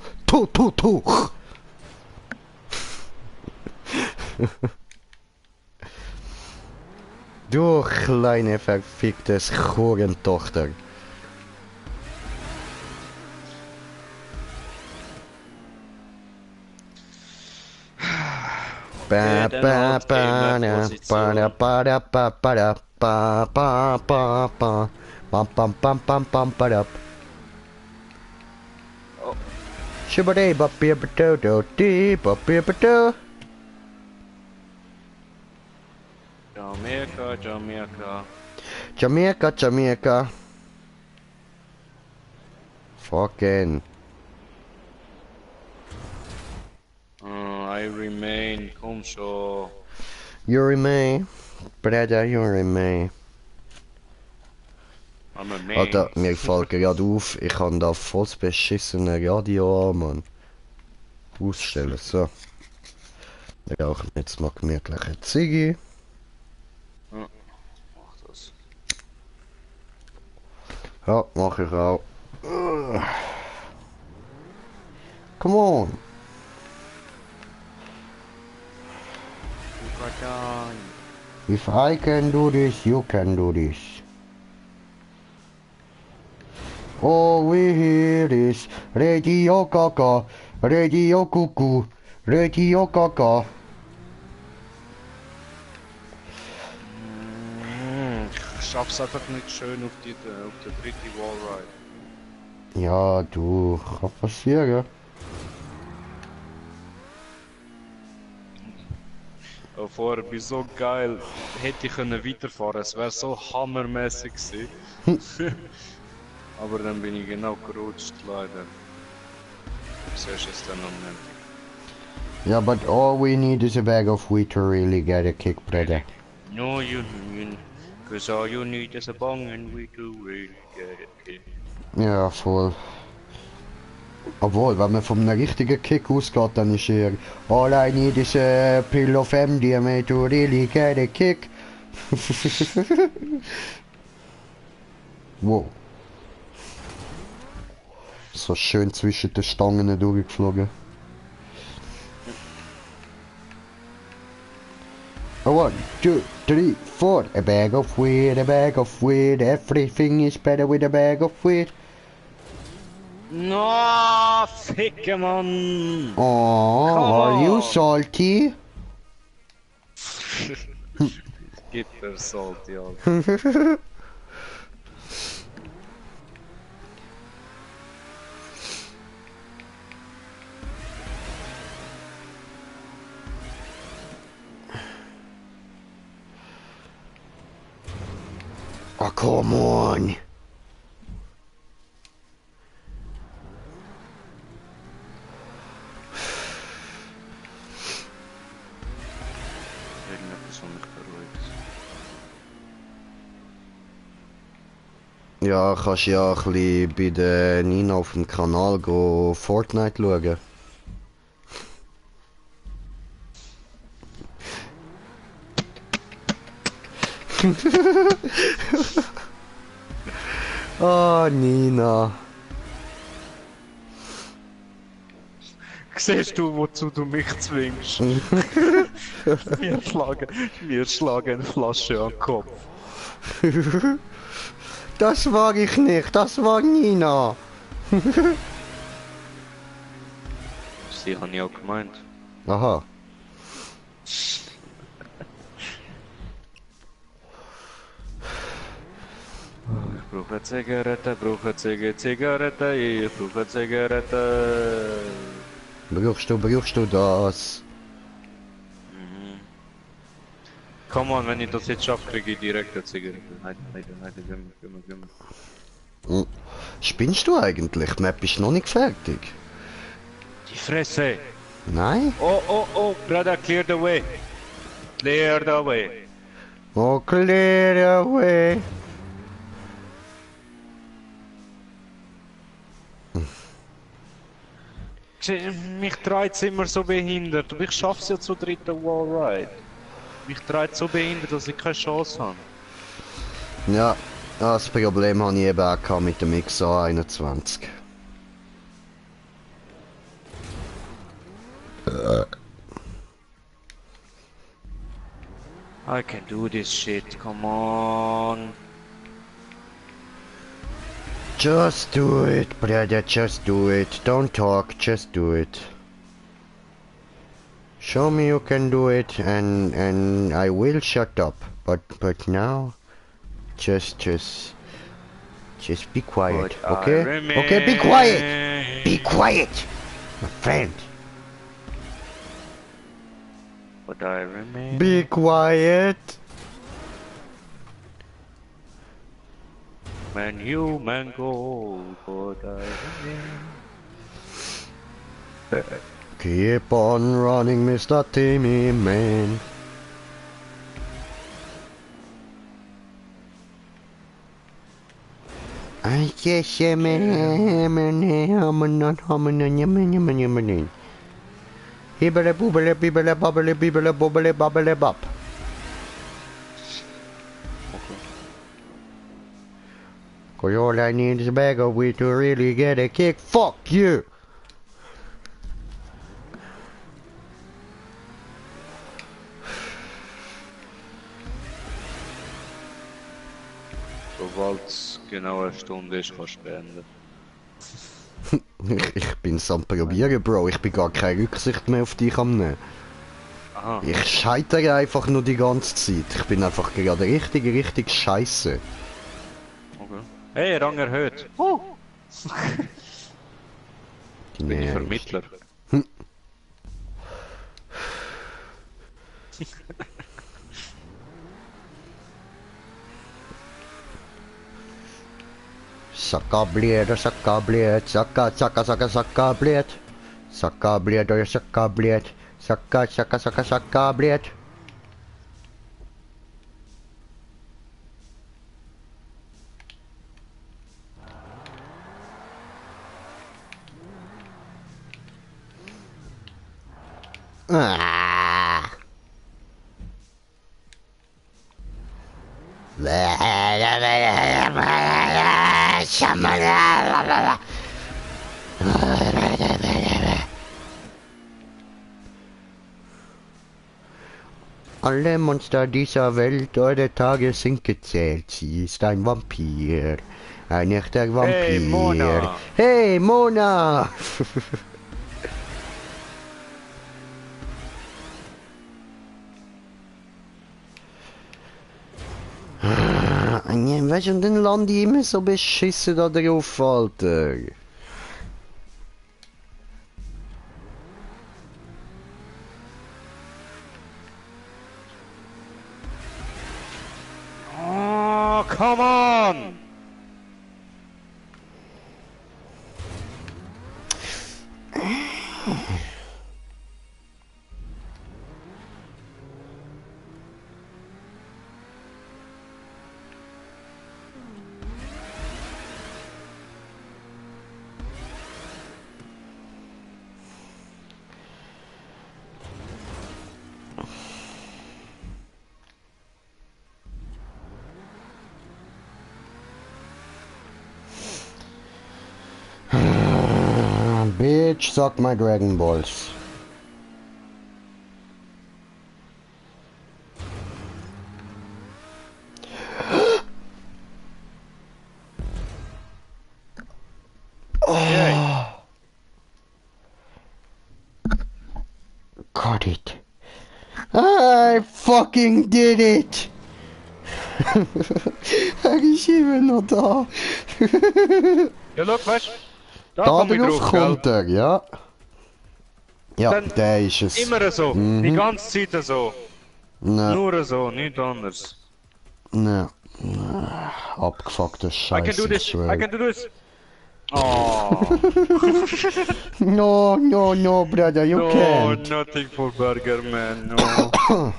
Du kleine verficktes Hurentochter. Ba dann ba halt ba Gamer da Position. ba da ba da ba ba ba ba bam bam bam bam bam ba da. Oh. Shibade ba be ba do do di ba be ba do. Jamaica, Jamaica. Jamaica, Jamaica. Fucking. I remain, komm schon. You remain. Brother, you remain. I'm a man. Alter, mir fällt gerade auf, ich kann da voll das beschissene Radio an, Mann. Ausstellen, so. Wir rauchen jetzt mal gemütlich eine Ziggy. Ja, mach das. Ja, mach ich auch. Come on. If I can do this, you can do this. All we hear is Radio Gaga, Radio Cuckoo, Radio Gaga. Ich schaff's einfach nicht schön auf der dritte Wallride. Ja, du, kann passieren. Oh, vorher bin so geil. Hätte ich können weiterfahren, es wäre so hammermäßig gewesen. Aber dann bin ich genau gerutscht, leider. Du siehst es dann noch nicht. Yeah, but all we need is a bag of wheat to really get a kick, brother. No, you, cause all you need is a bong and we do really get it. Ja, voll. Obwohl, wenn man vom einem richtigen Kick ausgeht, dann ist er all I need is a pill of MDMA to really get a kick. Wow. So schön zwischen den Stangen durchgeflogen. A 1, 2, 3, 4. A bag of weed, a bag of weed. Everything is better with a bag of weed. No, ficke man! Oh, are you salty? Gibt er salty, Alter. Oh, come on. Irgendetwas, was mich beruhigt. Ja, kannst ja ein bisschen bei der Nina auf dem Kanal go Fortnite schauen. Oh, Nina. Siehst du, wozu du mich zwingst? wir schlagen eine Flasche an den Kopf. Das war ich nicht, das war Nina. Sie haben ja auch gemeint. Aha. Ich brauche eine Zigarette, brauche eine Zigarette, ich brauche eine Zigarette. Brauchst du das? Come on, wenn ich das jetzt schaffe, kriege ich direkt eine Zigarette. Heide, gehen wir. Spinnst du eigentlich? Die Map ist noch nicht fertig. Die Fresse! Nein? Oh, brother, clear the way. Clear the way. Oh, clear away. Mich treibt es immer so behindert. Aber ich schaff's ja zur dritten Wallride. Mich treibt so behindert, dass ich keine Chance habe. Ja, das Problem habe ich eben auch gehabt mit dem XA21. I can do this shit, come on. Just do it, brother, just do it. Don't talk, just do it. Show me you can do it and I will shut up. But now just be quiet, But okay? Okay, be quiet. Be quiet, my friend. But I remain. Be quiet. man, human gold for the Keep on running, Mr. Timmy Man. I guess Hibbele boobele bibbele bobbele bibbele bobbele bobbele bob. Cause all I need is a bag of weed to really get a kick. Fuck you! Sobald es genau eine Stunde ist, kannst du beenden. Ich bin's am probieren, Bro. Ich bin gar keine Rücksicht mehr auf dich am nehmen. Aha. Ich scheitere einfach nur die ganze Zeit. Ich bin einfach gerade richtig scheiße. Okay. Hey, Rang erhöht. Bin ich Vermittler. Sakkablied, sakkablied, sakkablied. Sakkablied, sakkablied. Sakkablied. Ah. Alle Monster dieser Welt oder Tage sind gezählt. Sie ist ein Vampir. Ein echter Vampir. Hey, Mona! Hey, Mona! Weißt du, und dann lande ich immer so beschissen da drauf, Alter. Oh, come on! Bitch, suck my Dragon Balls. Yay. Got it. I fucking did it! Er ist immer noch da. Ja, schau, weißt du? Da Da komm ich drauf drauf, kommt gell? er, ja. Ja, Dann der ist es. Immer so. Die ganze Zeit so. Ne, Nur so, nichts anderes. ne. Abgefuckter I Scheiße. can do this, ich schwör. I can do this. Oh, No, brother, you no, can't. nothing for Burger Man, no.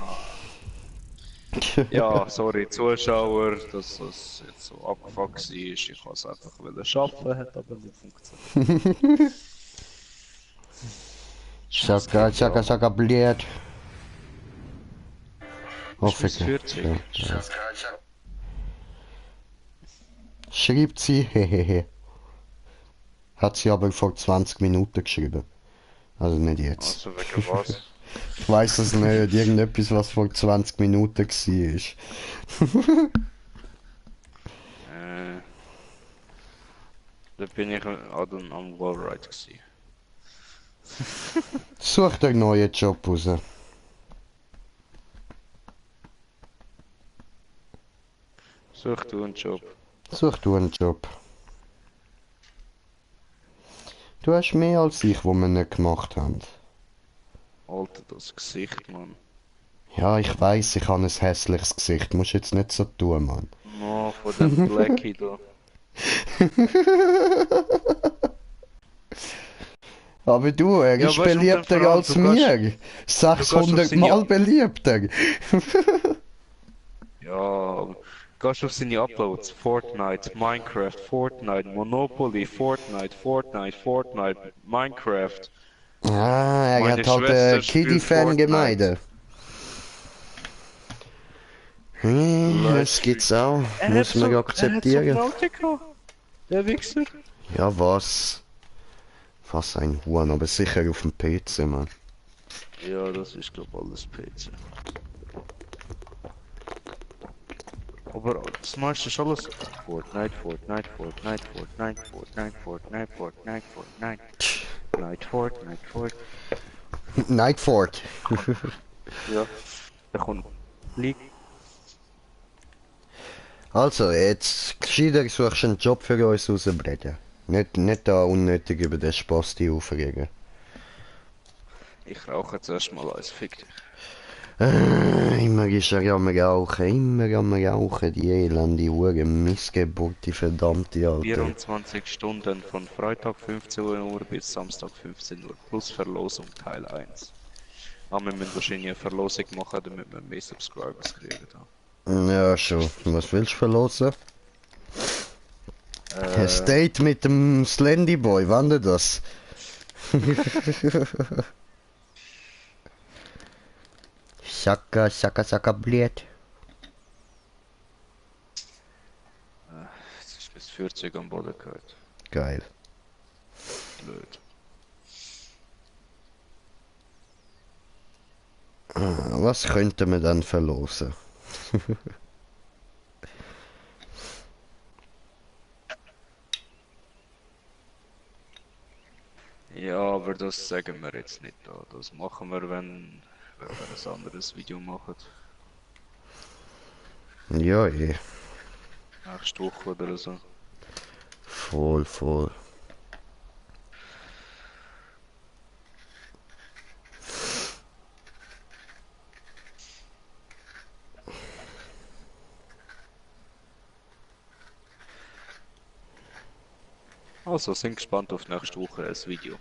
Ja, sorry, Zuschauer, dass das jetzt so abgefuckt war. Ich wollte es einfach wieder schaffen, hat aber nicht funktioniert. Shaka, blöd. Hoffe Bis 40. ja. Schreibt sie, hehehe. Hat sie aber vor 20 Minuten geschrieben. Also nicht jetzt. Also wegen was? Ich weiß es nicht, irgendetwas, was vor 20 Minuten war. Da bin ich am Wallride gewesen. Such dir einen neuen Job raus. Such du einen Job. Such du einen Job. Du hast mehr als ich, wo wir nicht gemacht haben. Alter, das Gesicht, Mann. Ja, ich weiß, ich habe ein hässliches Gesicht. Musst jetzt nicht so tun, Mann. Oh, von dem Blackie da. Aber du, er Ja, ist weißt du, und dann beliebter vor allem, als mir. du gehst auf 600 seine Mal beliebter. Ja, gehst auf seine Uploads. Fortnite, Minecraft, Fortnite, Monopoly, Fortnite, Minecraft. Ah, er Meine hat halt Schwester spielt Fortnite. Kiddie-Fan-Gemeinde. Das Leute, gibt's auch. Muss man er hat akzeptieren. Subnautica, der Wichser. Ja, was? Was ein Huhn, aber sicher auf dem PC, Mann. Ja, das ist glaub alles PC. Aber das meiste ist alles Fortnite, Fortnite, Fortnite, Fortnite, Fortnite, Fortnite, Fortnite, Fortnite, Fortnite. Nightfort. Ja, da kommt League. Also, jetzt gescheiter suchst du einen Job für uns rausbrechen. Nicht da unnötig über den Spaß die aufregen. Ich rauche jetzt erstmal eins, fick dich. Immer ist er am Rauchen, immer am Rauchen, die elende Hure, Missgeburt, die verdammte Alte. 24 Stunden von Freitag 15 Uhr bis Samstag 15 Uhr plus Verlosung Teil 1. Aber wir müssen wahrscheinlich eine Verlosung machen, damit wir mehr Subscribers kriegen. Ja, schon. Was willst du verlosen? Ein Äh, Date mit dem Slendy Boy, wann denn das? Shaka, blöd. jetzt ist das Fahrzeug am Boden gehört. Geil. Blöd. Was könnte man dann verlosen? Ja, aber das sagen wir jetzt nicht da. Das machen wir, wenn wir ein anderes Video machen. Ja, eh. Nächste Woche oder so. Voll. Also, sind gespannt auf nächste Woche ein Video.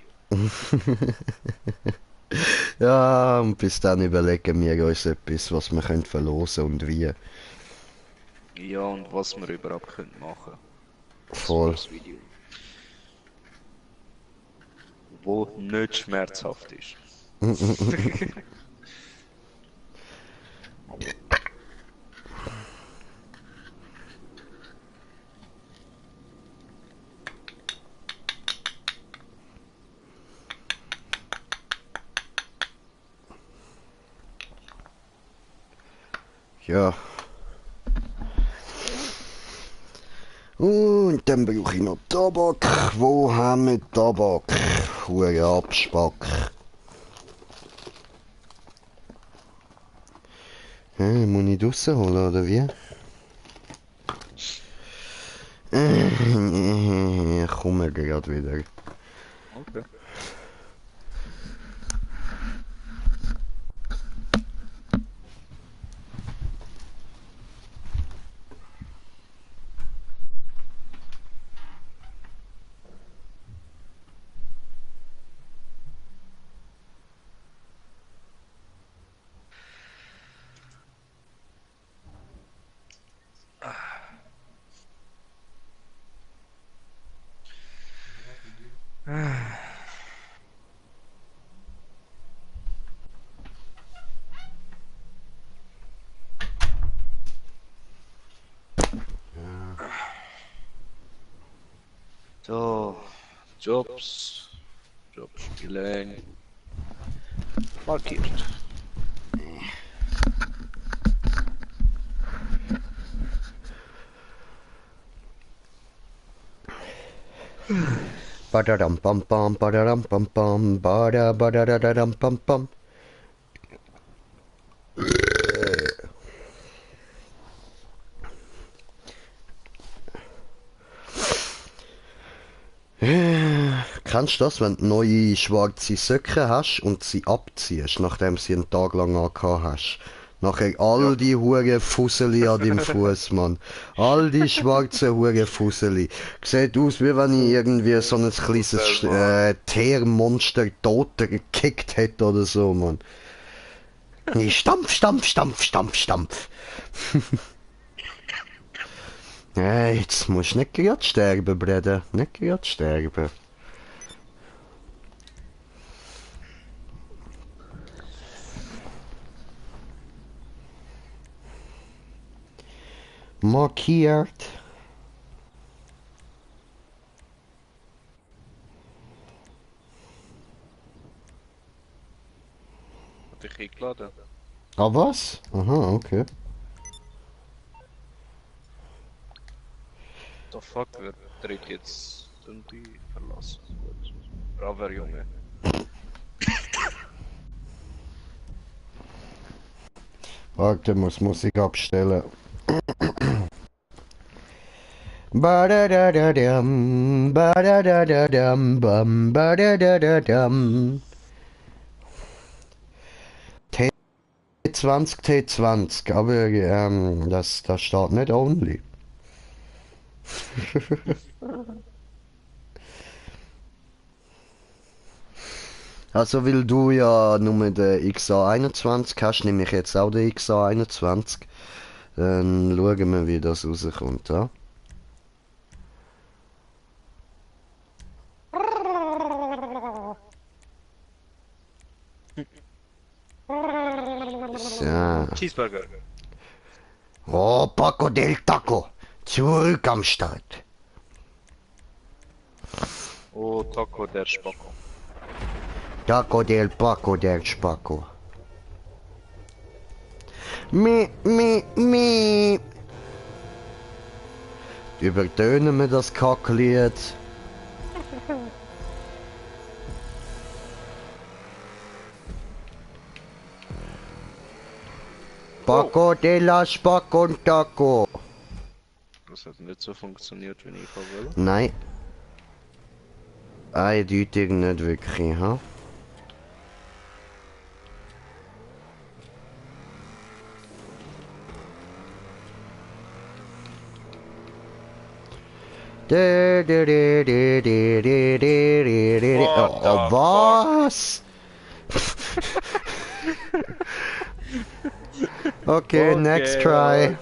Ja, und bis dann überlegen wir uns etwas, was wir können verlosen und wie. Ja, und was wir überhaupt können machen. Voll. Das Video. Wo nicht schmerzhaft ist. Ja. Und dann brauche ich noch Tabak. Wo haben wir Tabak? Hure Abspack. Muss ich draussen holen, oder wie? Ich komme gerade wieder. Okay. So, Jobs spielen. Markiert. Badaram pam pam, badaram pam pam, badadadadam pam pam. Kennst du das, wenn du neue schwarze Socken hast und sie abziehst, nachdem sie einen Tag lang angehabt hast? Nachher all die hure Fusseli an deinem Fuß, Mann. All die schwarzen hure Fusseli. Sieht aus, wie wenn ich irgendwie so ein kleines Teermonster tot gekickt hätte oder so, Mann. Nee, Stampf, Stampf, Stampf, Stampf, Stampf. Jetzt musst du nicht gerade sterben, Bruder. Nicht gerade sterben. Markiert. Hat dich eingeladen? Ah, was? Aha, okay. The fuck, wer tritt jetzt die verlassen? Gut. Braver Junge. Warte, muss Musik abstellen. Badadadadam, badadadadam, bam, badadadadam. T20, T20, aber das steht nicht only. Also, weil du ja nur den XA21 hast, nehme ich jetzt auch den XA21. Dann schauen wir, wie das rauskommt, ja? So. Cheeseburger. Oh, Paco del Taco. Zurück am Start. Oh, Taco der Spacko. Taco del Paco del Spacco. Mi. Übertönen wir das Kacklied. Paco de la Spacco und Taco. Das hat nicht so funktioniert, wie ich will. Nein. Eindeutig nicht wirklich, ha? Oh, was? Okay, next try.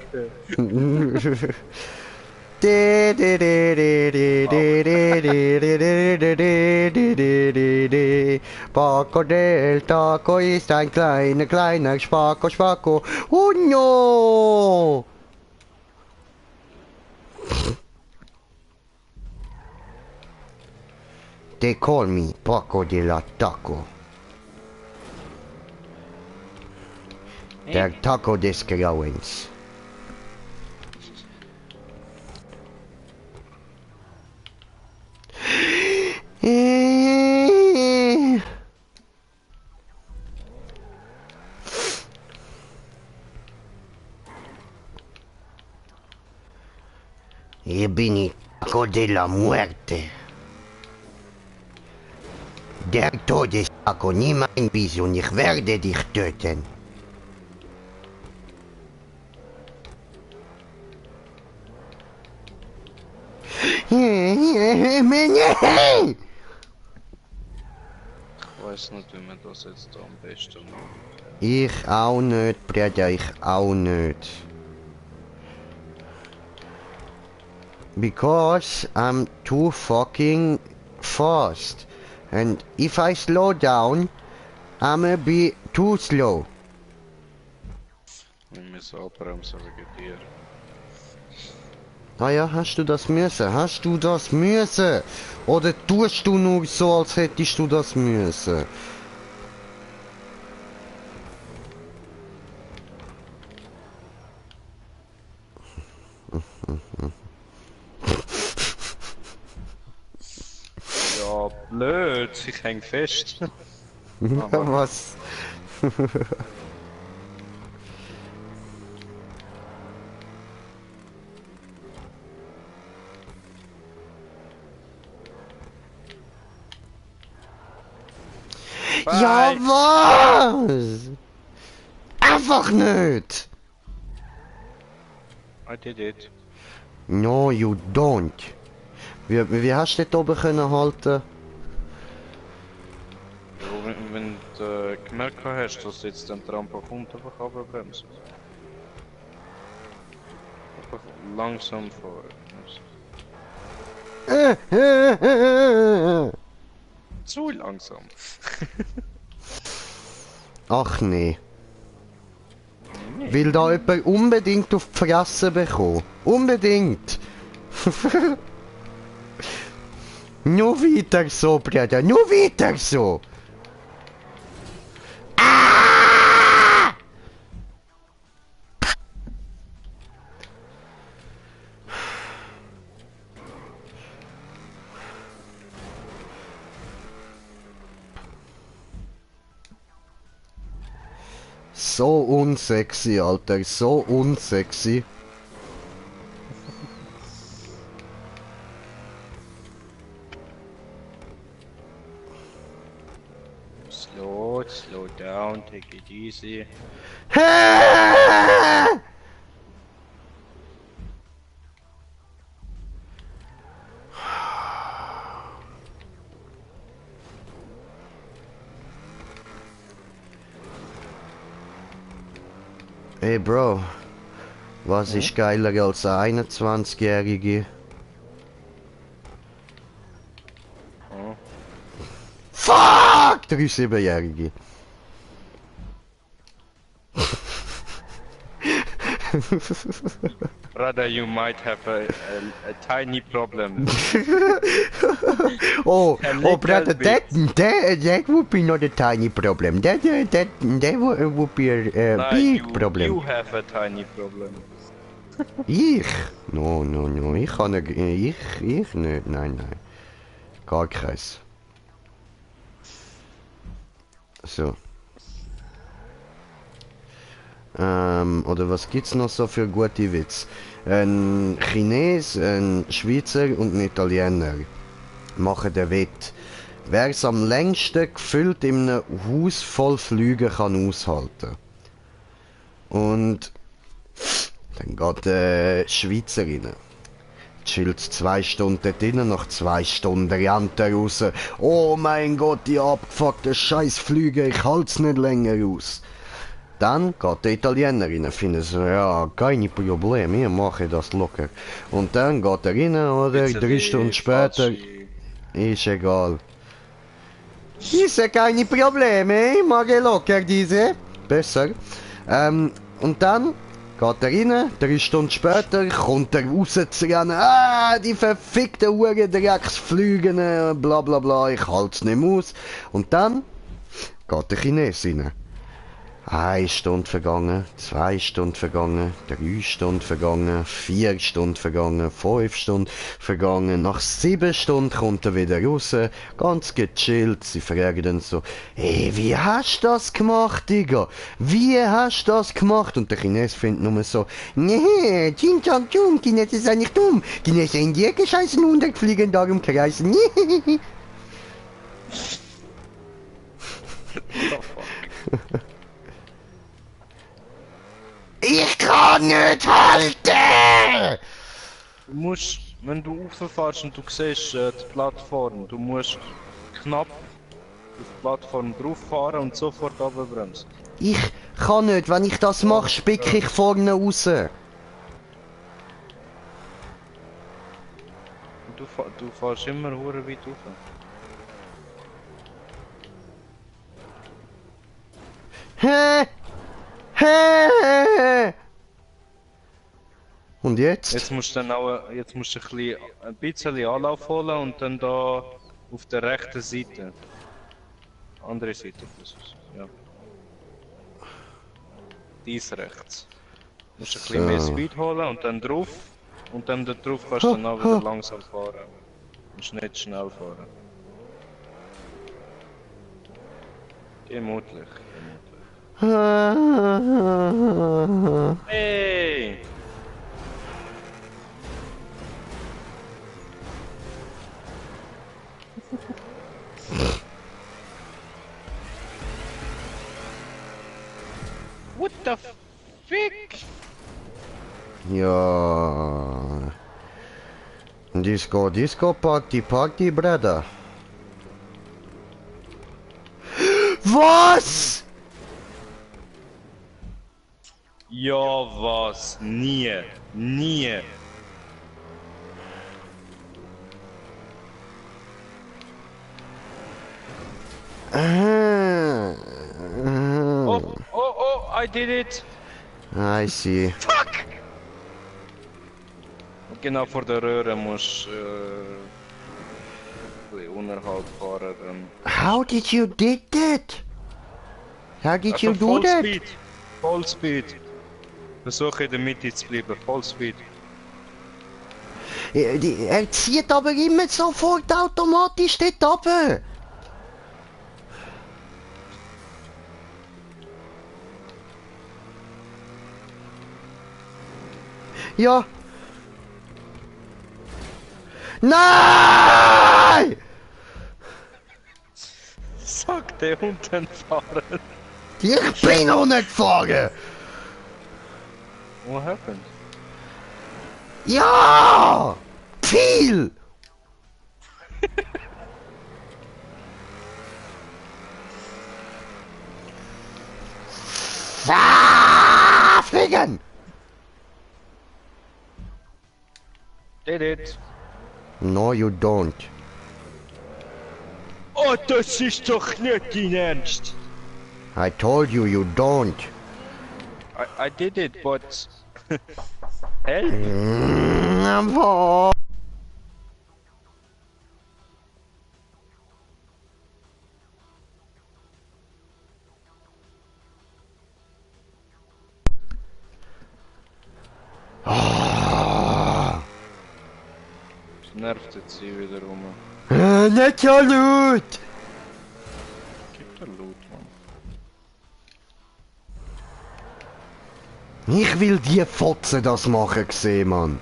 Paco del Taco ist ein kleiner Spacko. Oh no! They call me Paco del Taco. Der Taco des Grauens. Hier bin ich, Taco de la Muerte. Der Todestaco, nie mein Biss und ich werde dich töten. Ich weiß nicht, wie man das jetzt am besten macht. Ich auch nicht, Bruder, ich auch nicht. Because I'm too fucking fast. And if I slow down, I'ma be too slow. Wir müssen abbremsen wegen dir. Ah ja, hast du das müssen? Hast du das müssen? Oder tust du nur so, als hättest du das müssen? Ja, blöd, ich häng fest. Was? Ja, was? Ah, einfach nicht! I did it. No, you don't. Wie hast du dort oben können halten? Ja, wenn du gemerkt hast, dass jetzt den Trampo kommt, einfach runterbremsen. Einfach langsam fahren. Zu langsam. Ach nee. Nee. Will da jemand unbedingt auf die Fresse bekommen? Unbedingt! Nur weiter so, Bruder, nur weiter so! Ah! So unsexy, Alter, so unsexy. Slow down, take it easy. Hey Bro, was ist geiler als eine 21-Jährige? Oh. Fuck! 3-7-Jährige. Brother, you might have a tiny problem. Oh, A oh, little brother, bit. that would be not a tiny problem. That would be a Nah, big problem. You have a tiny problem. Ich? No, ich kann nicht, ich nicht, nein. Gar keins. So. Oder was gibt's noch so für gute Witze? Ein Chines, ein Schweizer und ein Italiener machen den Wett. Wer es am längsten gefüllt in einem Haus voll Flüge kann aushalten. Und dann geht die Schweizerin. Chillt 2 Stunden dort drinnen, nach 2 Stunden rennt er raus. Oh mein Gott, die abgefuckten Scheißflüge, ich halt's nicht länger aus. Dann geht der Italiener rein, findet so, ja, keine Probleme, ich mache das locker. Und dann geht er rein, oder 3 Stunden später, ist egal. Diese keine Probleme, ich mache locker diese. Besser. Und dann geht er rein, 3 Stunden später kommt er raus zu rennen. Ah, die verfickten Uhrendrecksflüge, bla bla bla, ich halt's nicht mehr aus. Und dann geht der Chines rein. 1 Stunde vergangen, 2 Stunden vergangen, 3 Stunden vergangen, 4 Stunden vergangen, 5 Stunden vergangen. Nach 7 Stunden kommt er wieder raus, ganz gechillt. Sie fragen dann so, hey, wie hast du das gemacht, Digga? Wie hast du das gemacht? Und der Chines findet nur so, nee, Chin Chang Chung, Chines ist eigentlich dumm. Chines in die gescheißen Hunde fliegen da im Kreis. Nee. Oh, fuck. Ich kann nicht halten! Du musst, wenn du rauffährst und du siehst die Plattform, du musst knapp auf die Plattform drauf fahren und sofort runterbremsen. Ich kann nicht, wenn ich das mache, spicke ich vorne raus. Du fährst immer hure weit rauf. Hä? Hä? Und jetzt? Jetzt musst du dann auch ein bisschen Anlauf holen und dann da auf der rechten Seite. Andere Seite, das ist, ja. Dies rechts. Du musst ein bisschen mehr Speed holen und dann drauf. Und dann da drauf kannst du dann auch wieder langsam fahren. Du musst nicht schnell fahren. Gemütlich. Hey! What the fick? Ja. Disco, Disco, Party, Party, Brother. Was? Ja, was? Nie. Nie. Ah. Oh, oh, oh, I did it. I see. Fuck! Genau vor der Röhre muss unterhalb fahren. How did you did that? How did Also you do Full that? Speed. Full Speed. Versuche in der Mitte zu bleiben. Full Speed. Er zieht aber immer sofort automatisch dort runter. Ja. Nein! Sag der unten fahren. Ich bin noch nicht gefahren. What happened? Ja! Viel! Fliegen! Did it. No, you don't. Oh, das ist doch nicht dein Ernst. I told you, you don't. I did it, but... Help? Boah. Das nervt jetzt hier wieder rum. Nicht so laut! Gib der Loot, Mann. Ich will die Fotze das machen sehen, Mann.